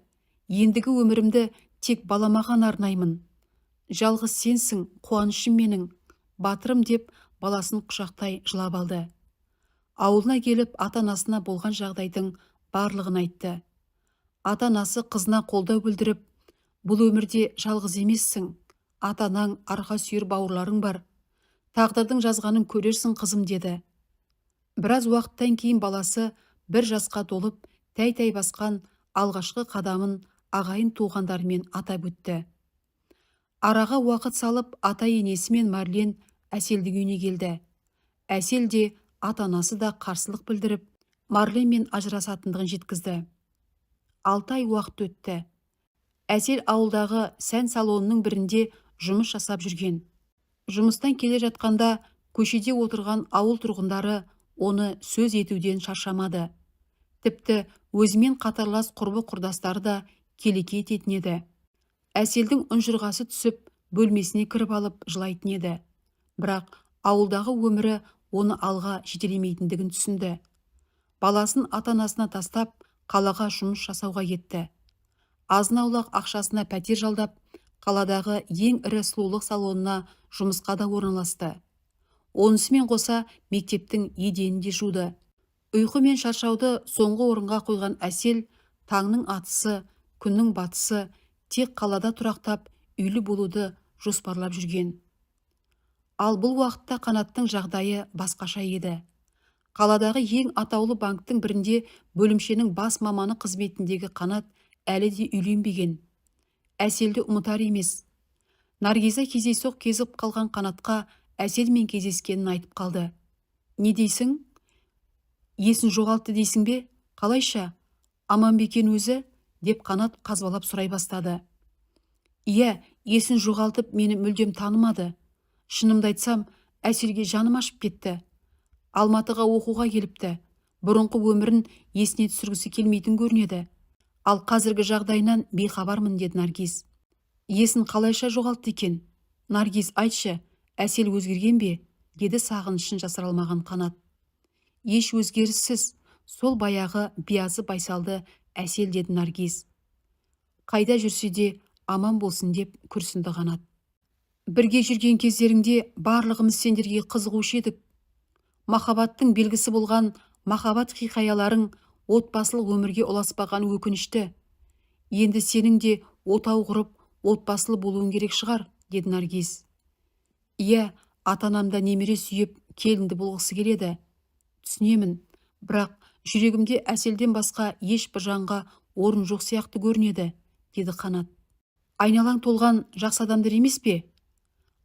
Ендігі өмірімді тек балама ғана арнаймын. Жалғыз сенсің, қуанышым менің, батырым деп баласын құшақтай жылап алды. Ауылына келіп ата-анасына болған жағдайдың барлығын айтты. Ата-анасы қызына қолдау білдіріп, бұл өмірде жалғыз емессің, ата-анаң, арқа сүйер бауырларың бар. Тағдырдың жазғанын көрерсің, қызым деді. Біраз уақыттан кейін баласы 1 жасқа толып, тәй-тәй басқан алғашқы қадамын ағайын туғандарымен атап өтті. Араға уақыт салып, ата-енесі мен Марлен Әселдің үйіне келді. Әсел де, ата-анасы да қарсылық білдіріп, Марленмен ажырасатындығын жеткізді. 6 ай уақыт өтті. Әсел ауылдағы сән салонының бірінде жұмыс жасап жүрген. Жұмыстан келе жатқанда көшеде отырған ауыл тұрғындары оны сөз етуден шаршамады. Тіпті өзімен қатарлас құрбы-құрдастары да келеке ететін еді. Әселдің ұнжырғасы түсіп, бөлмесіне кіріп алып жылайтын еді. Бірақ ауылдағы өмірі оны алға жетелемейтіндігін түсінді. Баласын ата-анасына тастап, қалаға жұмыс жасауға кетті. Азын-аулақ ақшасына пәтер жалдап, қаладағы ең ірі сұлулық салонына жұмысқа да орналасты. Онысымен қоса мектептің еденін де жуды. Ұйқы мен шаршауды соңғы орынға қойған Әсел таңның атысы, күннің батысы тек қалада тұрақтап, үйлі болуды жоспарлап жүрген. Ал бұл уақытта Қанаттың жағдайы басқаша еді. Қаладағы ең атаулы банктің бірінде бөлімшенің бас маманы қызметіндегі Қанат әлі де үйленбеген. Әселді ұмытар емес. Наргиза кездейсоқ кезіп қалған Қанатқа Әселмен кездескенін айтып қалды. Не дейсің? Есін жоғалтты дейсің бе? Қалайша? Аманбекен өзі? Деп Қанат қазбалап сұрай бастады. Иә, есін жоғалтып мені мүлдем танымады. Шынымды айтсам, Әселге жаным ашып кетті. Алматыға оқуға келіпті. Бұрынғы өмірін есіне түсіргісі келмейтін көрінеді. Ал қазіргі жағдайынан бейхабармын, деді Наргиз. Есін қалайша жоғалтты екен? Наргиз, айтшы, Әсел өзгерген бе? Деді сағынышын жасыра алмаған Қанат. Еш өзгеріссіз, сол баяғы биязы байсалды Әсел, деді Наргиз. Қайда жүрсе де аман болсын, деп күрсінді Қанат. Бірге жүрген кездеріңде барлығымыз сендерге қызығушы едік. Махаббаттың белгісі болған махаббат хикаяларың отбасылық өмірге ұласпаған өкінішті. Енді сенің де отау құрып, отбасылы болуың керек шығар, деді Наргиз. Иә, ата-анам да немере сүйіп, келінді болғысы келеді. Түсінемін, бірақ жүрегімде Әселден басқа ешбір жанға орын жоқ сияқты көрінеді, деді Қанат. Айналаң толған жақсы адамдар емес пе?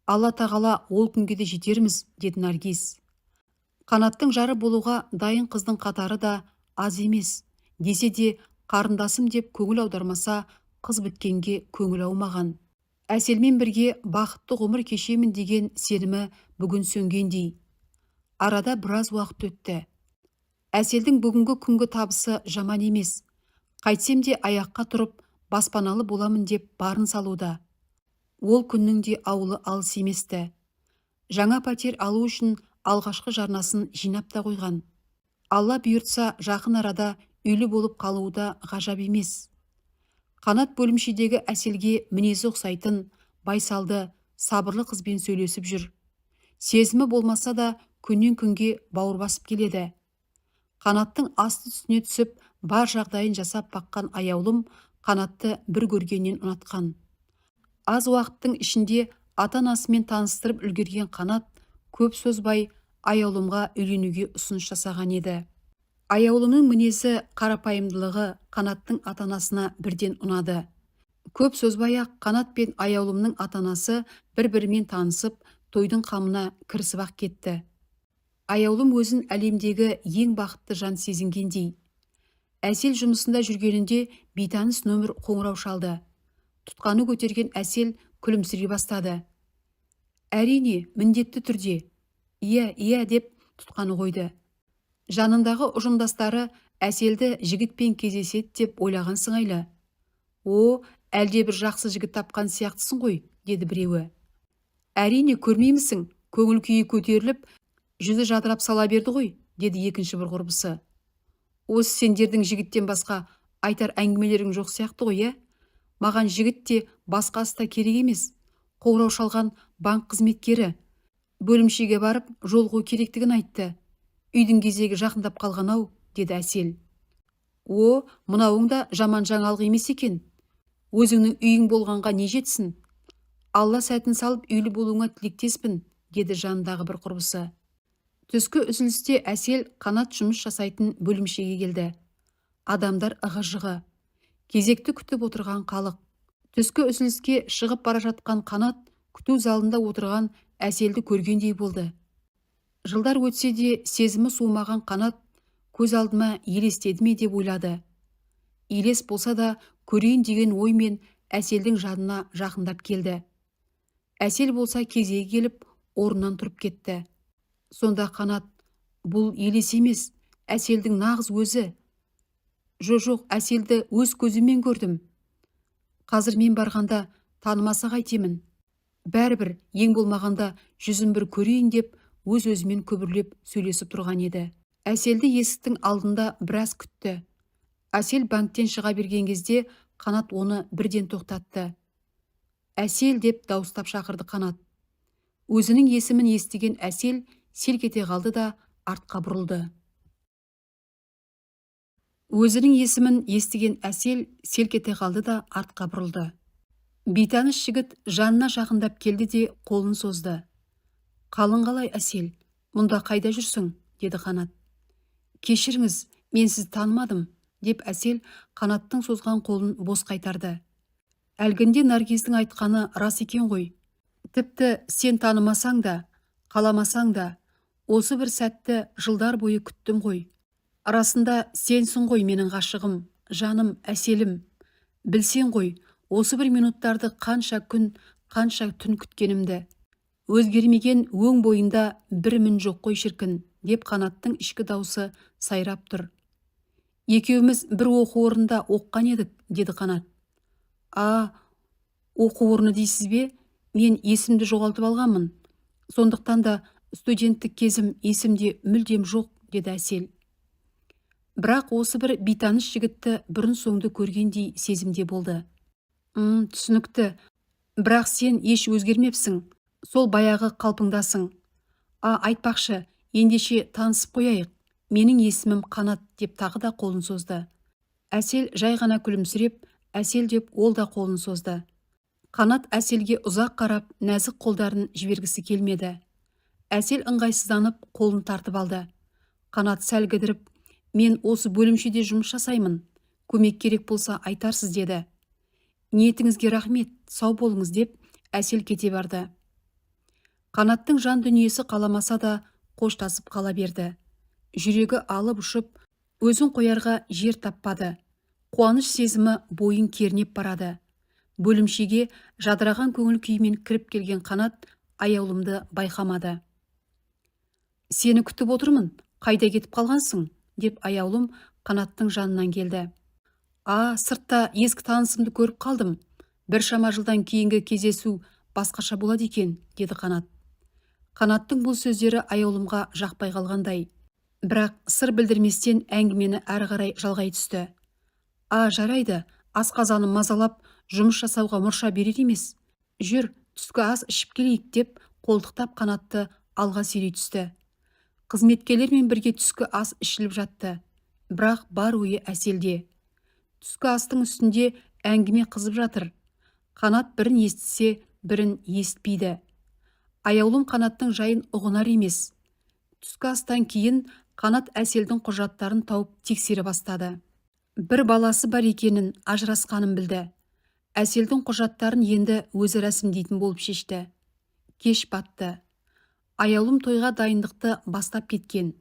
Алла тағала ол күнге де жетерміз, деді Наргиз. Қанаттың жары болуға дайын қыздың қатары да аз емес. Десе де, қарындасым деп көңіл аудармаса, қыз біткенге көңіл аумаған. Әселмен бірге бақытты ғұмыр кешемін деген сенімі бүгін сөнгендей. Арада біраз уақыт өтті. Әселдің бүгінгі күнгі табысы жаман емес. Қайтсем де аяққа тұрып, баспаналы боламын деп барын салуда. Ол күннің де ауылы алыс емес-ті. Жаңа пәтер алу үшін алғашқы жарнасын жинап та қойған. Алла бұйыртса, жақын арада үйлі болып қалуы да ғажап емес. Қанат бөлімшедегі Әселге мінезі ұқсайтын, байсалды, сабырлы қызбен сөйлесіп жүр. Сезімі болмаса да, күннен күнге бауыр басып келеді. Қанаттың асты үстіне түсіп, бар жағдайын жасап баққан Аяулым Қанатты бір көргеннен ұнатқан. Аз уақыттың ішінде ата-анасымен таныстырып үлгерген Қанат көп созбай Аяулымға үйленуге ұсыныс жасаған еді. Аяулымның мінезі, қарапайымдылығы Қанаттың ата-анасына бірден ұнады. Көп созбай-ақ Қанат пен Аяулымның ата-анасы бір-бірімен танысып, тойдың қамына кірісіп-ақ кетті. Аяулым өзін әлемдегі ең бақытты жан сезінгендей. Әсел жұмысында жүргенінде бейтаныс нөмір қоңырау шалды. Тұтқаны көтерген Әсел күлімсірей бастады. Әрине, міндетті түрде. Иә, иә, деп тұтқаны қойды. Жанындағы ұжымдастары Әселді жігітпен кездеседі деп ойлаған сыңайлы. О, әлде бір жақсы жігіт тапқан сияқтысың ғой, деді біреуі. Әрине, көрмеймісің, көңіл күйі көтеріліп, жүзі жадырап сала берді ғой, деді екінші бір құрбысы. Осы сендердің жігіттен басқа айтар әңгімелерің жоқ сияқты ғой, ә? Маған жігіт те, басқасы да керек емес. Қоңырау шалған банк қызметкері. Бөлімшеге барып, жолығу керектігін айтты. Үйдің кезегі жақындап қалған ау, деді Әсел. О, мынауың да жаман жаңалық емес екен. Өзіңнің үйің болғанға не жетсін? Алла сәтін салып үйлі болуыңа тілектеспін, деді жанындағы бір құрбысы. Түскі үзілісте Әсел Қанат жұмыс жасайтын бөлімшеге келді. Адамдар ығы-жығы. Кезекті күтіп отырған халық. Түскі үзіліске шығып бара жатқан Қанат күту залында отырған Әселді көргендей болды. Жылдар өтсе де сезімі суымаған Қанат көз алдыма елестеді ме деп ойлады. Елес болса да көрейін деген оймен Әселдің жанына жақындап келді. Әсел болса кезегі келіп, орнынан тұрып кетті. Сонда Қанат, бұл елес емес, Әселдің нағыз өзі. Жо-жоқ, Әселді өз көзіммен көрдім. Қазір мен барғанда танымаса қайтемін. Бәрібір ең болмағанда жүзін бір көрейін деп өз-өзімен күбірлеп сөйлесіп тұрған еді. Әселді есіктің алдында біраз күтті. Әсел банктен шыға берген кезде Қанат оны бірден тоқтатты. Әсел, деп дауыстап шақырды Қанат. Өзінің есімін естіген Әсел селк ете қалды да артқа бұрылды. Өзінің есімін естіген Әсел селк ете қалды да артқа бұрылды. Бейтаныс жігіт жанына жақындап келді де қолын созды. Қалың қалай, Әсел? Мұнда қайда жүрсің? Деді Қанат. Кешіріңіз, мен сізді танымадым, деп Әсел Қанаттың созған қолын бос қайтарды. Әлгінде Наргиздің айтқаны рас екен ғой. Тіпті сен танымасаң да, қаламасаң да, осы бір сәтті жылдар бойы күттім ғой. Расында сенсің ғой менің ғашығым, жаным, Әселім. Білсең ғой, осы бір минуттарды қанша күн, қанша түн күткенімді. Өзгермеген өң бойында бір мін жоқ қой шіркін, деп Қанаттың ішкі даусы сайрап тұр. Екеуміз бір оқу орнында оқыған едік, деді Қанат. А, оқу орны дейсіз бе? Мен есімді жоғалтып алғанмын. Сондықтан да студенттік кезім есімде мүлдем жоқ, деді Әсел. Бірақ осы бір бейтаныс жігітті бұрын-соңды көргендей сезімде болды. Түсінікті. Бірақ сен еш өзгермепсің. Сол баяғы қалпыңдасың. А, айтпақшы, ендеше танысып қояйық. Менің есімім Қанат, деп тағы да қолын созды. Әсел жай ғана күлімсіреп, Әсел деп ол да қолын созды. Қанат Әселге ұзақ қарап, нәзік қолдарын жібергісі келмеді. Әсел ыңғайсызданып, қолын тартып алды. Қанат сәл кідіріп, мен осы бөлімшеде жұмыс жасаймын. Көмек керек болса айтарсыз, деді. Ниетіңізге рахмет, сау болыңыз, деп Әсел кете барды. Қанаттың жан дүниесі қаламаса да қоштасып қала берді. Жүрегі алып ұшып, өзін қоярға жер таппады. Қуаныш сезімі бойын кернеп барады. Бөлімшеге жадыраған көңіл күймен кіріп келген Қанат Аяулымды байқамады. Сені күтіп отырмын, қайда кетіп қалғансың? Деп Аяулым Қанаттың жанынан келді. А, сыртта ескі танысымды көріп қалдым. Біршама жылдан кейінгі кездесу басқаша болады екен, деді Қанат. Қанаттың бұл сөздері Аяулымға жақпай қалғандай. Бірақ сыр білдірместен әңгімені әрі қарай жалғай түсті. А, жарайды, асқазаным мазалап, жұмыс жасауға мұрша берер емес. Жүр, түскі ас ішіп келейік, деп қолтықтап Қанатты алға сүйрей түсті. Қызметкерлермен бірге түскі ас ішіліп жатты. Бірақ бар ойы Әселде. Түскі астың үстінде әңгіме қызып жатыр. Қанат бірін естісе, бірін естпейді. Аяулым Қанаттың жайын ұғынар емес. Түскі астан кейін Қанат Әселдің құжаттарын тауып тексере бастады. Бір баласы бар екенін, ажырасқанын білді. Әселдің құжаттарын енді өзі рәсімдейтін болып шешті. Кеш батты. Аяулым тойға дайындықты бастап кеткен.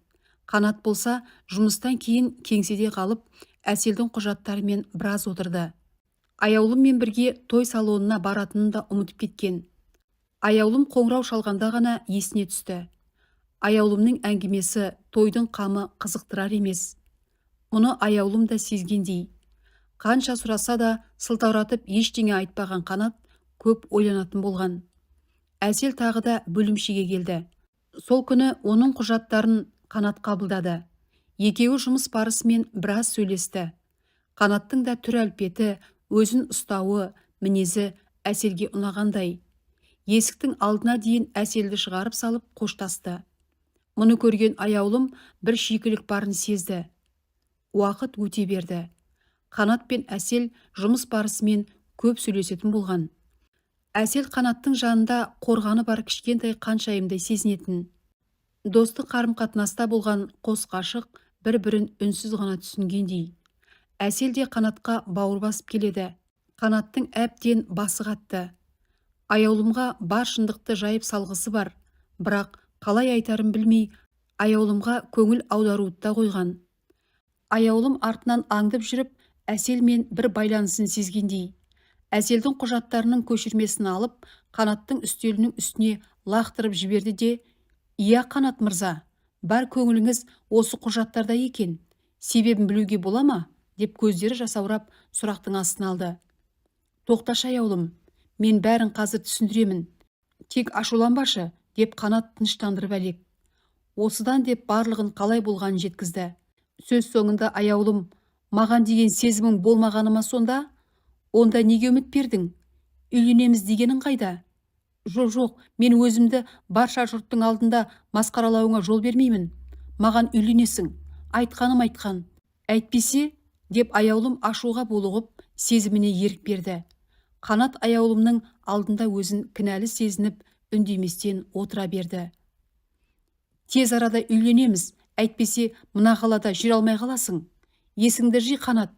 Қанат болса, жұмыстан кейін кеңседе қалып, Әселдің құжаттарымен біраз отырды. Аяулыммен бірге той салонына баратынын да ұмытып кеткен. Аяулым қоңырау шалғанда ғана есіне түсті. Аяулымның әңгімесі, тойдың қамы қызықтырар емес. Мұны Аяулым да сезгендей. Қанша сұраса да сылтауратып ештеңе айтпаған Қанат көп ойланатын болған. Әсел тағы да бөлімшеге келді. Сол күні оның құжаттарын Қанат қабылдады. Екеуі жұмыс барысымен біраз сөйлесті. Қанаттың да түр әлпеті, өзін ұстауы, мінезі Әселге ұнағандай. Есіктің алдына дейін Әселді шығарып салып қоштасты. Мұны көрген Аяулым бір шикілік барын сезді. Уақыт өте берді. Қанат пен Әсел жұмыс барысымен көп сөйлесетін болған. Әсел Қанаттың жанында қорғаны бар кішкентай қаншайымдай сезінетін. Достық қарым-қатынаста болған қос ғашық бір-бірін үнсіз ғана түсінгендей. Әсел де Қанатқа бауыр басып келеді. Қанаттың әбден басы қатты. Аяулымға бар шындықты жайып салғысы бар, бірақ қалай айтарын білмей, Аяулымға көңіл аударуды да қойған. Аяулым артынан аңдып жүріп, Әселмен бір байланысын сезгендей. Әселдің құжаттарының көшірмесін алып, Қанаттың үстелінің үстіне лақтырып жіберді де, «Иә, Қанат мырза, бар көңіліңіз осы құжаттарда екен, себебін білуге бола ма?» деп көздері жасаурап сұрақтың астына алды. Тоқташы, Аяулым, мен бәрін қазір түсіндіремін. Тек ашуланбашы, деп Қанат тыныштандырып әлек. Осыдан деп барлығын қалай болғанын жеткізді. Сөз соңында Аяулым, маған деген сезімің болмағаны ма сонда? Онда неге үміт бердің? Үйленеміз дегенің қайда? Жоқ, жоқ, мен өзімді барша жұрттың алдында масқаралауыңа жол бермеймін. Маған үйленесің. Айтқаным айтқан. Әйтпесе, деп Аяулым ашуға булығып, сезіміне ерік берді. Қанат Аяулымның алдында өзін кінәлі сезініп, үндеместен отыра берді. Тез арада үйленеміз, әйтпесе мына қалада жүре алмай қаласың. Есіңді жи, Қанат,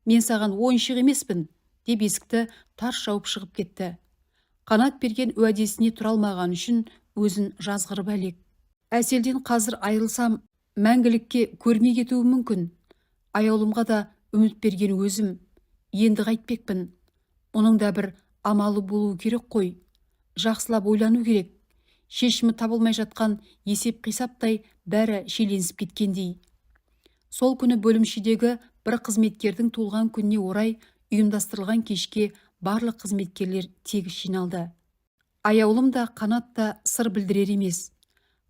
мен саған ойыншық емеспін, деп есікті тарс жауып шығып кетті. Қанат берген уәдесіне тұра алмаған үшін өзін жазғырып әлек. Әселден қазір айырылсам, мәңгілікке көрмей кетуім мүмкін. Аяулымға да үміт берген өзім, енді қайтпекпін. Мұның да бір амалы болуы керек қой. Жақсылап ойлану керек. Шешімі табылмай жатқан есеп-қисаптай бәрі шиеленісіп кеткендей. Сол күні бөлімшедегі бір қызметкердің туылған күніне орай ұйымдастырылған кешке барлық қызметкерлер тегіс жиналды. Аяулым да, Қанат та сыр білдірер емес.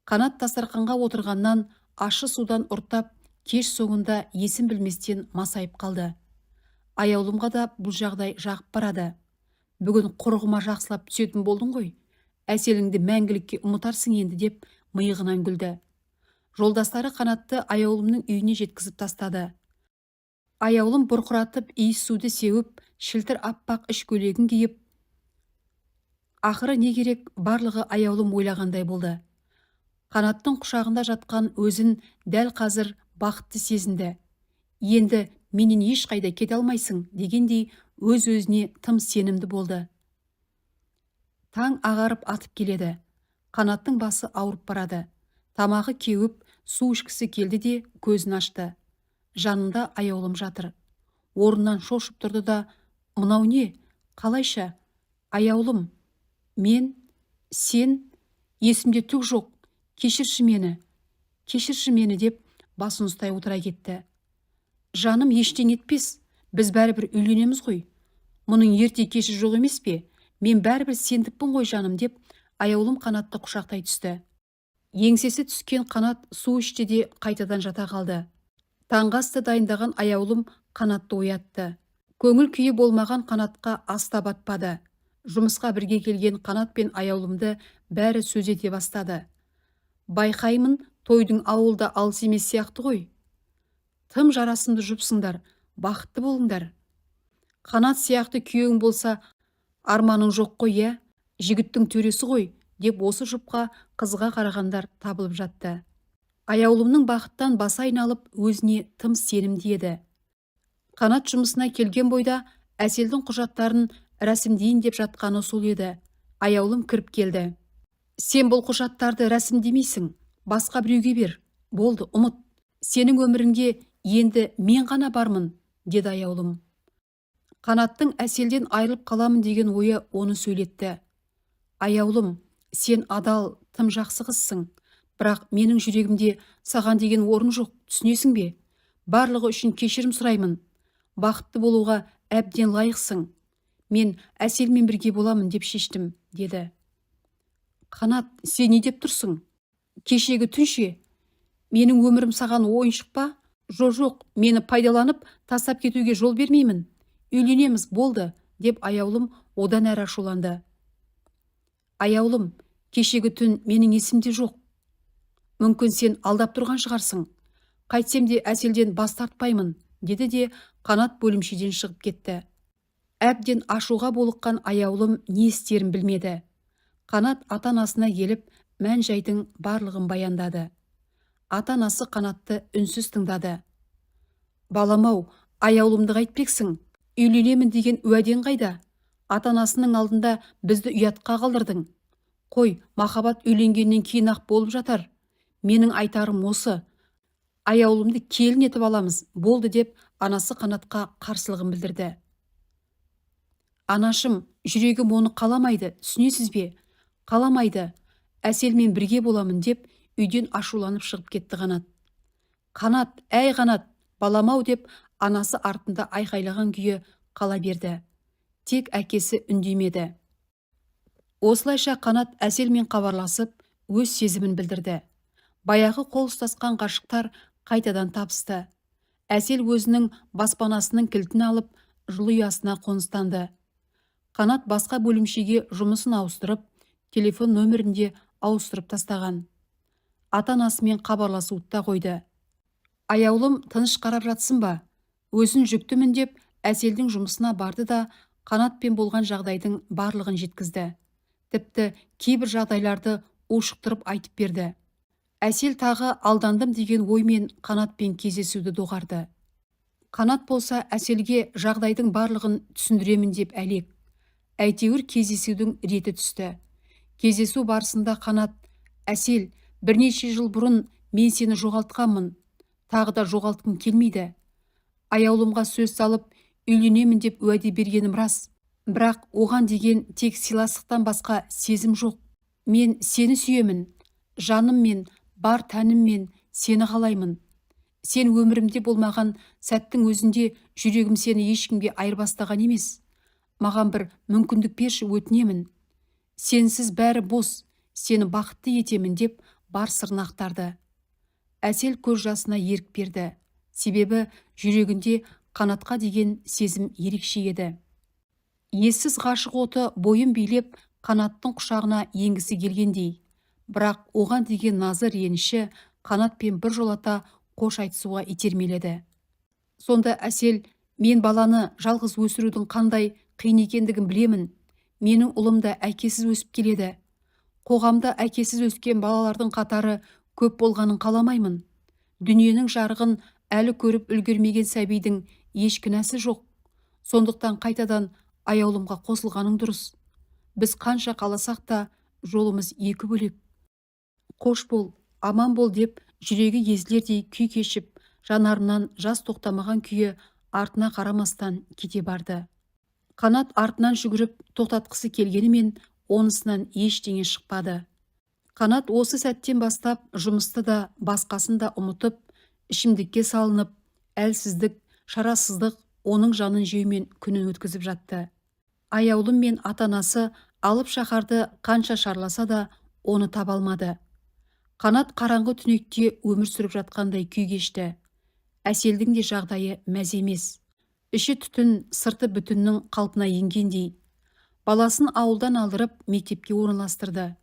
Қанат дастарқанға отырғаннан ащы судан ұрттап, кеш соңында есін білместен масайып қалды. Аяулымға да бұл жағдай жағып барады. Бүгін құрығыма жақсылап түсетін болдың ғой. Әселіңді мәңгілікке ұмытарсың енді, деп миығынан күлді. Жолдастары Қанатты Аяулымның үйіне жеткізіп тастады. Аяулым бұрқыратып иіс суды сеуіп, шілтір аппақ іш көйлегін киіп, ақыры не керек, барлығы Аяулым ойлағандай болды. Қанаттың құшағында жатқан өзін дәл қазір бақытты сезінді. Енді менен ешқайда кете алмайсың дегендей өз-өзіне тым сенімді болды. Таң ағарып атып келеді. Қанаттың басы ауырып барады. Тамағы кеуіп, су ішкісі келді де көзін ашты. Жанында Аяулым жатыр. Орнынан шошып тұрды да, мынау не? Қалайша? Аяулым, мен, сен, есімде түк жоқ. Кешірші мені, кешірші мені, деп басын ұстай отыра кетті. Жаным, ештеңе етпес, біз бәрібір үйленеміз ғой. Мұның ерте кеші жоқ емес пе? Мен бәрібір сендікпін ғой, жаным, деп Аяулым Қанатты құшақтай түсті. Еңсесі түскен Қанат су ішті де қайтадан жата қалды. Таңғы асты дайындаған Аяулым Қанатты оятты. Көңіл күйі болмаған Қанатқа ас та батпады. Жұмысқа бірге келген Қанат пен Аяулымды бәрі сөз ете бастады. Байқаймын, тойдың ауылда алыс емес сияқты ғой. Тым жарасымды жұпсыңдар, бақытты болыңдар. Қанат сияқты күйеуің болса, арманың жоқ қой, иә? Жігіттің төресі ғой, деп осы жұпқа қызыға қарағандар табылып жатты. Аяулымның бақыттан басы айналып, өзіне тым сенімді еді. Қанат жұмысына келген бойда Әселдің құжаттарын рәсімдейін деп жатқаны сол еді. Аяулым кіріп келді. Сен бұл құжаттарды рәсімдемейсің, басқа біреуге бер. Болды, ұмыт. Сенің өміріңде енді мен ғана бармын, деді Аяулым. Қанаттың Әселден айырылып қаламын деген ойы оны сөйлетті. Аяулым, сен адал, тым жақсы қызсың. Бірақ менің жүрегімде саған деген орын жоқ, түсінесің бе? Барлығы үшін кешірім сұраймын. Бақытты болуға әбден лайықсың. Мен Әселмен бірге боламын деп шештім, деді. Қанат, сен не деп тұрсың? Кешегі түн ше? Менің өмірім саған ойыншық па? Жоқ, мені пайдаланып, тастап кетуге жол бермеймін. Үйленеміз, болды, деп Аяулым одан әрі ашуланды. Аяулым, кешегі түн менің есімде жоқ. Мүмкін сен алдап тұрған шығарсың. Қайтсем де Әселден бас тартпаймын, деді де Қанат бөлімшеден шығып кетті. Әбден ашуға булыққан Аяулым не істерін білмеді. Қанат ата-анасына келіп, мән-жайдың барлығын баяндады. Ата-анасы Қанатты үнсіз тыңдады. Балам-ау, Аяулымды қайтпексің? Үйленемін деген уәдең қайда? Ата-анасының алдында бізді ұятқа қалдырдың. Қой, махаббат үйленгеннен кейін-ақ болып жатар. Менің айтарым осы. Аяулымды келін етіп аламыз, болды, деп анасы Қанатқа қарсылығын білдірді. Анашым, жүрегім оны қаламайды, түсінесіз бе? Қаламайды. Әселмен бірге боламын, деп үйден ашуланып шығып кетті Қанат. Қанат, әй Қанат, балам-ау, деп анасы артында айқайлаған күйі қала берді. Тек әкесі үндемеді. Осылайша Қанат Әселмен хабарласып, өз сезімін білдірді. Баяғы қол ұстасқан ғашықтар қайтадан табысты. Әсел өзінің баспанасының кілтін алып, жылы ұясына қоныстанды. Қанат басқа бөлімшеге жұмысын ауыстырып, телефон нөмірін де ауыстырып тастаған. Ата-анасымен хабарласуды да қойды. Аяулым тыныш қарап жатсын ба? Өзін жүктімін деп Әселдің жұмысына барды да Қанатпен болған жағдайдың барлығын жеткізді. Тіпті кейбір жағдайларды ушықтырып айтып берді. Әсел тағы алдандым деген оймен Қанатпен кездесуді доғарды. Қанат болса Әселге жағдайдың барлығын түсіндіремін деп әлек. Әйтеуір кездесудің реті түсті. Кездесу барысында Қанат: «Әсел, бірнеше жыл бұрын мен сені жоғалтқанмын. Тағы да жоғалтқым келмейді. Аяулымға сөз салып, үйленемін деп уәде бергенім рас. Бірақ оған деген тек сыйластықтан басқа сезім жоқ. Мен сені сүйемін, жаныммен, бар тәніммен сені қалаймын. Сен өмірімде болмаған сәттің өзінде жүрегім сені ешкімге айырбастаған емес. Маған бір мүмкіндік берші, өтінемін. Сенсіз бәрі бос, сені бақытты етемін деп бар сырын ақтарды. Әсел көз жасына ерік берді. Себебі жүрегінде Қанатқа деген сезім ерекше еді. Ессіз ғашық оты бойын билеп, Қанаттың құшағына енгісі келгендей. Бірақ оған деген назы, реніші Қанатпен біржолата қош айтысуға итермеледі. Сонда Әсел: «Мен баланы жалғыз өсірудің қандай қиын екендігін білемін. Менің ұлым да әкесіз өсіп келеді. Қоғамда әкесіз өскен балалардың қатары көп болғанын қаламаймын. Дүниенің жарығын әлі көріп үлгермеген сәбидің еш кінәсі жоқ. Сондықтан қайтадан аяулымға қосылғаның дұрыс. Біз қанша қаласақ та, жолымыз екі бөлек. Қош бол, аман бол», – деп жүрегі езілердей күй кешіп, жанарынан жас тоқтамаған күйі артына қарамастан кете барды. Қанат артынан жүгіріп тоқтатқысы келгенімен, онысынан ештеңе шықпады. Қанат осы сәттен бастап жұмысты да, басқасын да ұмытып, ішімдікке салынып, әлсіздік, шарасыздық оның жанын жеумен күнін өткізіп жатты. Аяулым мен ата-анасы алып шаһарды қанша шарласа да, оны таба алмады. Қанат қараңғы түнекте өмір сүріп жатқандай күй кешті. Әселдің де жағдайы мәз емес. Іші түтін, сырты бүтіннің қалпына енгендей. Баласын ауылдан алдырып, мектепке орналастырды.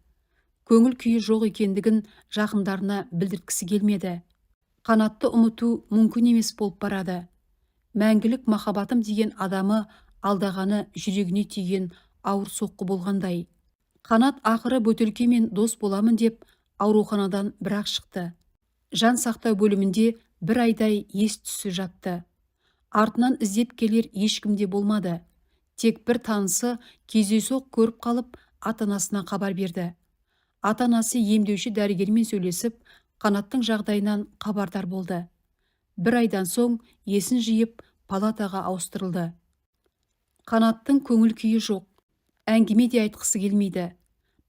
Көңіл күйі жоқ екендігін жақындарына білдірткісі келмеді. Қанатты ұмыту мүмкін емес болып барады. Мәңгілік махаббатым деген адамы алдағаны жүрегіне тиген ауыр соққы болғандай. Қанат ақыры бөтелкемен дос боламын деп ауруханадан бірақ шықты. Жан сақтау бөлімінде бір айдай ес түссіз жатты. Артынан іздеп келер ешкім де болмады. Тек бір танысы кездейсоқ көріп қалып, ата-анасына хабар берді. Ата-анасы емдеуші дәрігермен сөйлесіп, Қанаттың жағдайынан хабардар болды. Бір айдан соң есін жиып, палатаға ауыстырылды. Қанаттың көңіл күйі жоқ. Әңгіме де айтқысы келмейді.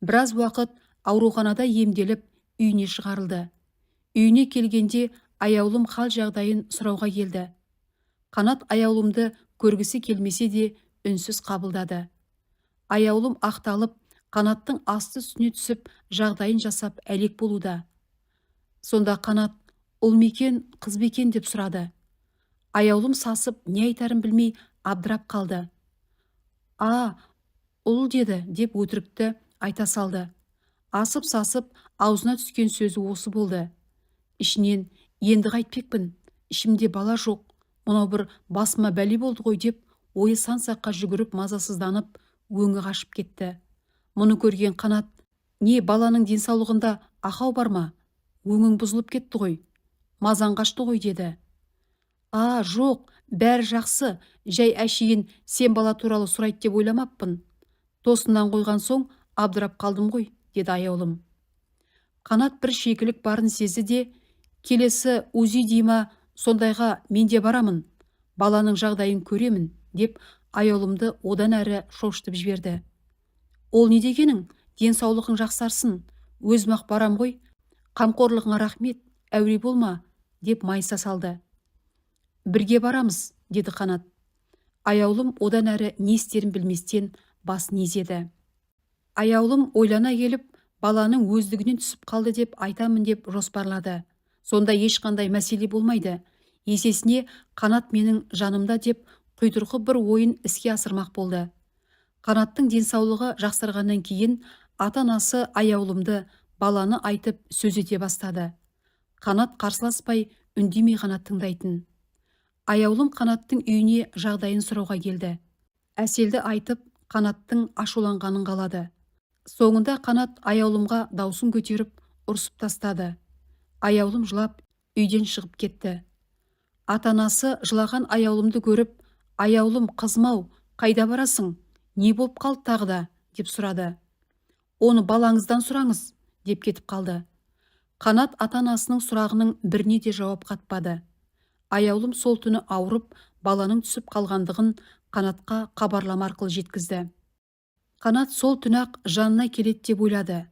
Біраз уақыт ауруханада емделіп, үйіне шығарылды. Үйіне келгенде аяулым хал жағдайын сұрауға келді. Қанат аяулымды көргісі келмесе де, үнсіз қабылдады. Аяулым ақталып, Қанаттың асты үстіне түсіп, жағдайын жасап әлек болуда. Сонда Қанат: «Ұл ма екен, қыз ба екен?» – деп сұрады. Аяулым сасып, не айтарын білмей абдырап қалды. «А, ұл деді», – деп өтірікті айта салды. Асып сасып аузына түскен сөзі осы болды. Ішінен: «Енді қайтпекпін? Ішімде бала жоқ, мынау бір басыма бәле болды ғой», – деп ойы сан саққа жүгіріп, мазасызданып, өңі қашып кетті. Мұны көрген Қанат: «Не, баланың денсаулығында ақау бар ма? Өңің бұзылып кетті ғой, мазаң қашты ғой», – деді. «А, жоқ, бәрі жақсы, жай әшейін сен бала туралы сұрайды деп ойламаппын. Тосыннан қойған соң абдырап қалдым ғой», – деді аяулым. Қанат бір шикілік барын сезді де: «Келесі УЗИ дей ма, сондайға мен де барамын, баланың жағдайын көремін», – деп аяулымды одан әрі шошытып жіберді. «Ол не дегенің? Денсаулығың жақсарсын, өзім ақ барам ғой. Қамқорлығыңа рахмет, әуре болма», – деп майыса салды. «Бірге барамыз», – деді Қанат. Аяулым одан әрі не істерін білместен басын изеді. Аяулым ойлана келіп, баланың өздігінен түсіп қалды деп айтамын деп жоспарлады. Сонда ешқандай мәселе болмайды. Есесіне Қанат менің жанымда деп құйтырқы бір ойын іске асырмақ болды. Қанаттың денсаулығы жақсарғаннан кейін ата-анасы аяулымды баланы айтып сөз ете бастады. Қанат қарсыласпай, үндемей ғана тыңдайтын. Аяулым Қанаттың үйіне жағдайын сұрауға келді. Әселді айтып, Қанаттың ашуланғанын қалады. Соңында Қанат аяулымға даусын көтеріп, ұрсып тастады. Аяулым жылап үйден шығып кетті. Ата-анасы жылаған аяулымды көріп: «Аяулым, қызым-ау, қайда барасың? Не болып қалды тағы да?» – деп сұрады. «Оны балаңыздан сұраңыз», – деп кетіп қалды. Қанат ата-анасының сұрағының біріне де жауап қатпады. Аяулым сол түні ауырып, баланың түсіп қалғандығын Қанатқа хабарлама арқылы жеткізді. Қанат сол түні ақ жанына келеді деп ойлады.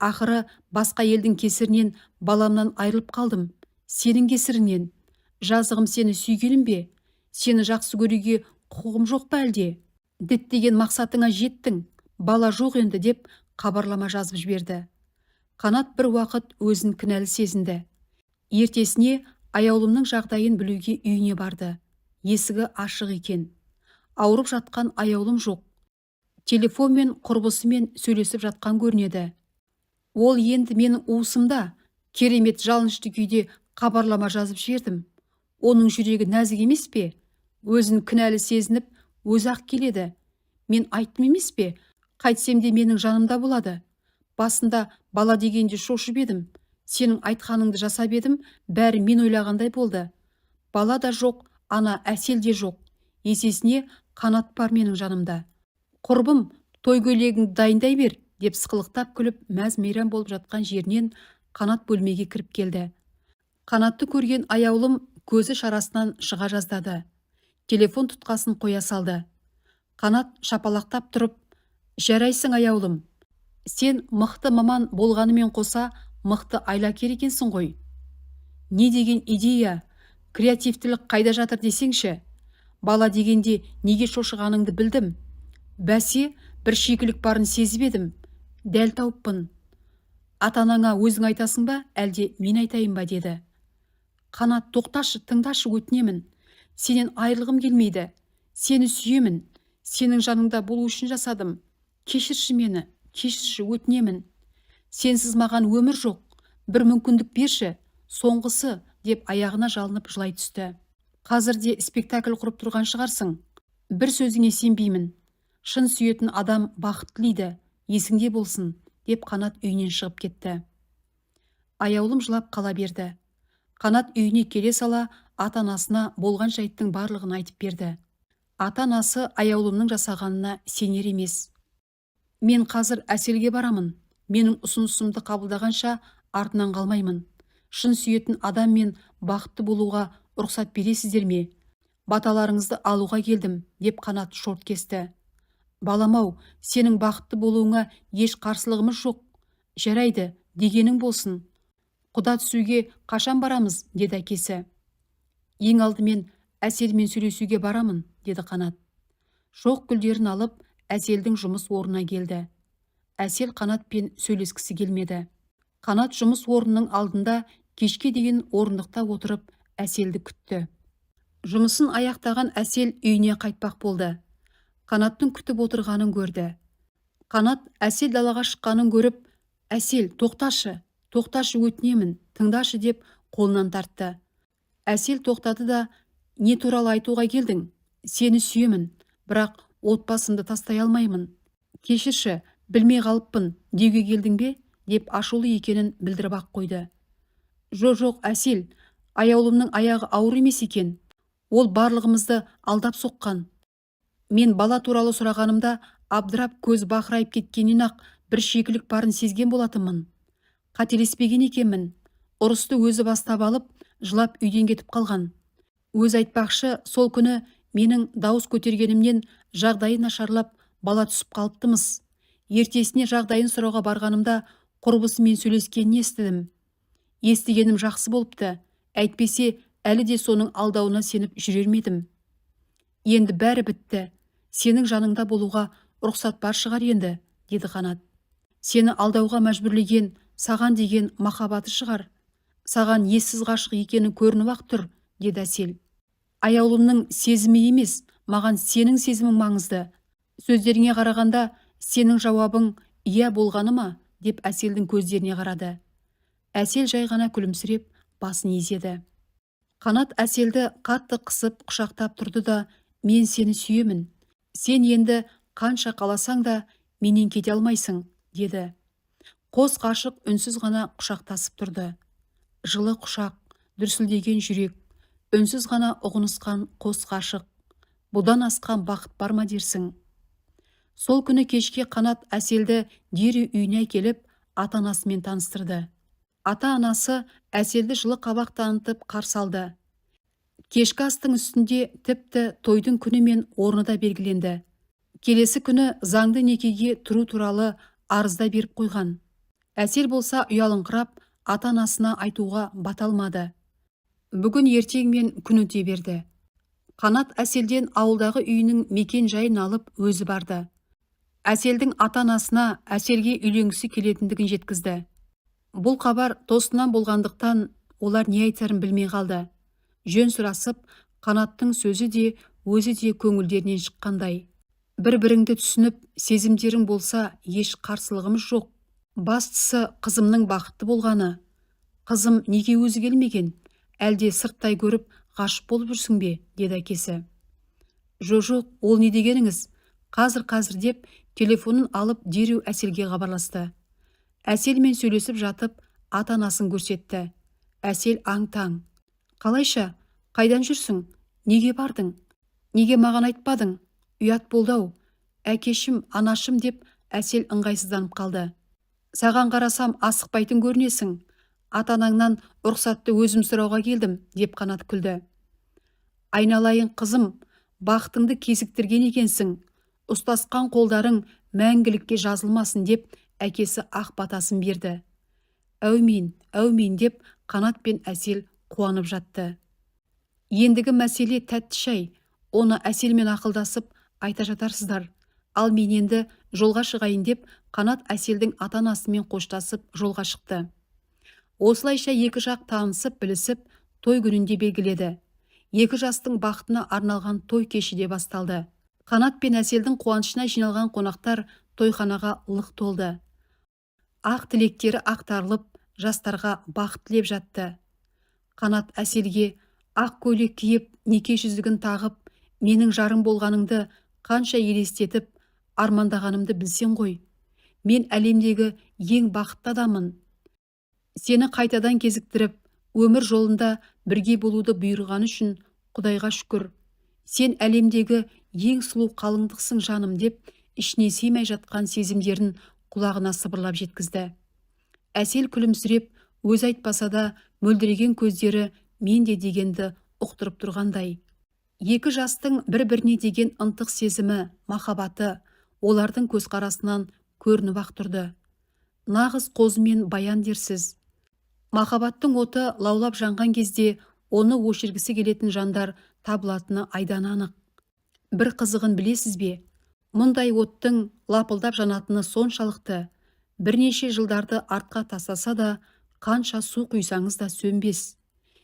Ақыры басқа елдің кесірінен баламнан айырылып қалдым. Сенің кесіріңнен. Жазығым сені сүйгенім бе? Сені жақсы көруге құқығым жоқ па әлде? Діттеген мақсатыңа жеттің. Бала жоқ енді, деп хабарлама жазып жіберді. Қанат бір уақыт өзін кінәлі сезінді. Ертесіне Аяулымның жағдайын білуге үйіне барды. Есігі ашық екен. Ауырып жатқан Аяулым жоқ. Телефонмен құрбысымен сөйлесіп жатқан көрінеді. Ол енді менің уысымда. Керемет жалынышты күйде хабарлама жазып жібердім. Оның жүрегі нәзік емес пе? Өзін кінәлі сезініп, өзі-ақ келеді. Мен айттым емес пе? Қайтсем де менің жанымда болады. Басында бала дегенде шошып едім. Сенің айтқаныңды жасап едім, бәрі мен ойлағандай болды. Бала да жоқ, ана Әсел де жоқ. Есесіне Қанат бар менің жанымда. Құрбым, той көйлегіңді дайындай бер, деп сықылықтап күліп, мәз-мейрам болып жатқан жерінен Қанат бөлмеге кіріп келді. Қанатты көрген Аяулым көзі шарасынан шыға жаздады. Телефон тұтқасын қоя салды. Қанат шапалақтап тұрып, «Жарайсың, Аяулым. Сен мықты маман болғанымен қоса, мықты айлакер екенсің ғой. Не деген идея, креативтілік қайда жатыр десеңші. Бала дегенде неге шошығаныңды білдім. Бәсе, бір шикілік барын сезіп едім. Дәл тауыппын. Ата-анаңа өзің айтасың ба, әлде мен айтайын ба, деді. Қанат, тоқташы, тыңдашы, өтінемін. Сенен айырылғым келмейді. Сені сүйемін. Сенің жаныңда болу үшін жасадым. Кешірші мені, кешірші, өтінемін. Сенсіз маған өмір жоқ. Бір мүмкіндік берші, соңғысы, деп аяғына жалынып жылай түсті. Қазір де спектакль құрып тұрған шығарсың. Бір сөзіңе сенбеймін. Шын сүйетін адам бақыт тілейді, есіңде болсын, деп Қанат үйінен шығып кетті. Аяулым жылап қала берді. Қанат үйіне келе сала ата-анасына болған жайттың барлығын айтып берді. Ата-анасы Аяулымның жасағанына сенер емес. Мен қазір Әселге барамын. Менің ұсынысымды қабылдағанша артынан қалмаймын. Шын сүйетін адаммен бақытты болуға рұқсат бересіздер ме? Баталарыңызды алуға келдім, деп Қанат шорт кесті. Балам-ау, сенің бақытты болуыңа еш қарсылығымыз жоқ. Жарайды, дегенің болсын. Құда түсуге қашан барамыз, деді әкесі. Ең алдымен Әселмен сөйлесуге барамын, деді Қанат. Шоқ гүлдерін алып, Әселдің жұмыс орнына келді. Әсел Қанатпен сөйлескісі келмеді. Қанат жұмыс орнының алдында кешке дейін орындықта отырып, Әселді күтті. Жұмысын аяқтаған Әсел үйіне қайтпақ болды. Қанаттың күтіп отырғанын көрді. Қанат Әсел далаға шыққанын көріп, «Әсел, тоқташы, тоқташы, өтінемін, тыңдашы», деп қолынан тартты. Әсел тоқтады да, «Не туралы айтуға келдің? Сені сүйемін, бірақ отбасымды тастай алмаймын. Кешірші, білмей қалыппын, деуге келдің бе?» деп ашулы екенін білдіріп ақ қойды. Жо-жоқ, Әсел, Аяулымның аяғы ауыр емес екен. Ол барлығымызды алдап соққан. Мен бала туралы сұрағанымда абдырап көз бақырайып кеткеннен-ақ бір шикілік барын сезген болатынмын. Қателеспеген екенмін. Ұрысты өзі бастап алып, жылап үйден кетіп қалған. Өз айтпақшы, сол күні менің дауыс көтергенімнен жағдайы нашарлап, бала түсіп қалыптымыз. Ертесіне жағдайын сұрауға барғанымда құрбысымен сөйлескенін естідім. Естігенім жақсы болыпты. Әйтпесе, әлі де соның алдауына сеніп жүрер ме едім? Енді бәрі бітті. Сенің жаныңда болуға рұқсат бар шығар енді, деді Қанат. Сені алдауға мәжбүрлеген саған деген махаббаты шығар. Саған ессіз ғашық екені көрініп-ақ тұр, деді Әсел. Аяулымның сезімі емес, маған сенің сезімің маңызды. Сөздеріңе қарағанда, сенің жауабың иә болғаны ма, деп Әселдің көздеріне қарады. Әсел жай ғана күлімсіреп, басын изеді. Қанат Әселді қатты қысып құшақтап тұрды да, «Мен сені сүйемін. Сен енді қанша қаласаң да менен кете алмайсың», деді. Қос ғашық үнсіз ғана құшақтасып тұрды. Жылы құшақ, дүрсілдеген жүрек, үнсіз ғана ұғынысқан қос ғашық. Бұдан асқан бақыт бар ма дерсің? Сол күні кешке Қанат Әселді дереу үйіне әкеліп, ата-анасымен таныстырды. Ата-анасы Әселді жылы қабақ танытып қарсы алды. Кешкі астың үстінде тіпті тойдың күні мен орны да белгіленді. Келесі күні заңды некеге тұру туралы арыз да беріп қойған. Әсел болса ұялыңқырап, ата-анасына айтуға бата алмады. Бүгін ертеңмен күн өте берді. Қанат Әселден ауылдағы үйінің мекен жайын алып өзі барды. Әселдің ата-анасына Әселге үйленгісі келетіндігін жеткізді. Бұл хабар тосыннан болғандықтан олар не айтарын білмей қалды. Жөн сұрасып, Қанаттың сөзі де, өзі де көңілдерінен шыққандай. Бір-біріңді түсініп, сезімдерің болса, еш қарсылығымыз жоқ. Бастысы қызымның бақытты болғаны. Қызым неге өзі келмеген? Әлде сырттай көріп, ғашық болып жүрсің бе? Деді әкесі. Жо-жоқ, ол не дегеніңіз? Қазір-қазір деп телефонын алып дереу Әселге хабарласты. Әселмен сөйлесіп жатып, ата-анасын көрсетті. Әсел аң-таң. Қалайша? Қайдан жүрсің? Неге бардың? Неге маған айтпадың? Ұят болды-ау. Әкешім, анашым деп Әсел ыңғайсызданып қалды. Саған қарасам асықпайтын көрінесің. Ата-анаңнан рұқсатты өзім сұрауға келдім, деп Қанат күлді. Айналайын қызым, бақытыңды кезіктірген екенсің. Ұстасқан қолдарың мәңгілікке жазылмасын, деп әкесі ақ батасын берді. Әумин, әумин деп Қанат пен Әсел қуанып жатты. Ендігі мәселе тәтті шай, оны Әселмен ақылдасып айта жатарсыздар. Ал мен енді жолға шығайын деп Қанат Әселдің ата-анасымен қоштасып жолға шықты. Осылайша екі жақ танысып, білісіп, той күнінде белгіледі. Екі жастың бақытына арналған той кеші де басталды. Қанат пен Әселдің қуанышына жиналған қонақтар тойханаға лық толды. Ақ тілектері ақтарылып, жастарға бақыт тілеп жатты. Қанат Әселге ақ көйлек киіп, неке жүзігін тағып, менің жарым болғаныңды қанша елестетіп, армандағанымды білсең ғой. Мен әлемдегі ең бақытты адаммын. Сені қайтадан кезіктіріп, өмір жолында бірге болуды бұйырғаны үшін Құдайға шүкір. Сен әлемдегі ең сұлу қалыңдықсың жаным деп ішіне сыймай жатқан сезімдерін құлағына сыбырлап жеткізді. Әсел күлімсіреп, өзі айтпаса да мөлдіреген көздері мен де дегенді ұқтырып тұрғандай. Екі жастың бір-біріне деген ынтық сезімі, махаббаты олардың көзқарасынан көрініп ақ тұрды. Нағыз қозы мен баян дерсіз. Махаббаттың оты лаулап жанған кезде оны өшіргісі келетін жандар табылатыны айдан анық. Бір қызығын білесіз бе? Мұндай оттың лапылдап жанатыны соншалықты, бірнеше жылдарды артқа тастаса да, қанша су құйсаңыз да сөнбес.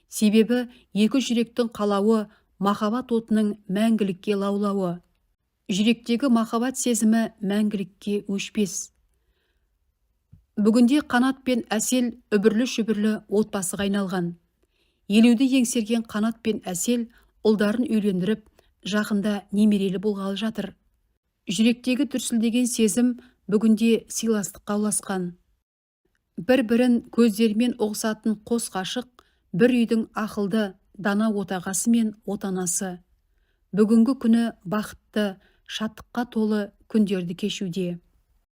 Себебі екі жүректің қалауы махаббат отының мәңгілікке лаулауы. Жүректегі махаббат сезімі мәңгілікке өшпес. Бүгінде Қанат пен Әсел үбірлі-шүбірлі отбасыға айналған. Елуді еңсерген Қанат пен Әсел ұлдарын үйлендіріп, жақында немерелі болғалы жатыр. Жүректегі дүрсілдеген сезім бүгінде сыйластыққа ұласқан. Бір-бірін көздерімен ұғысатын қос ғашық бір үйдің ақылды, дана отағасы мен отанасы. Бүгінгі күні бақытты, шаттыққа толы күндерді кешуде.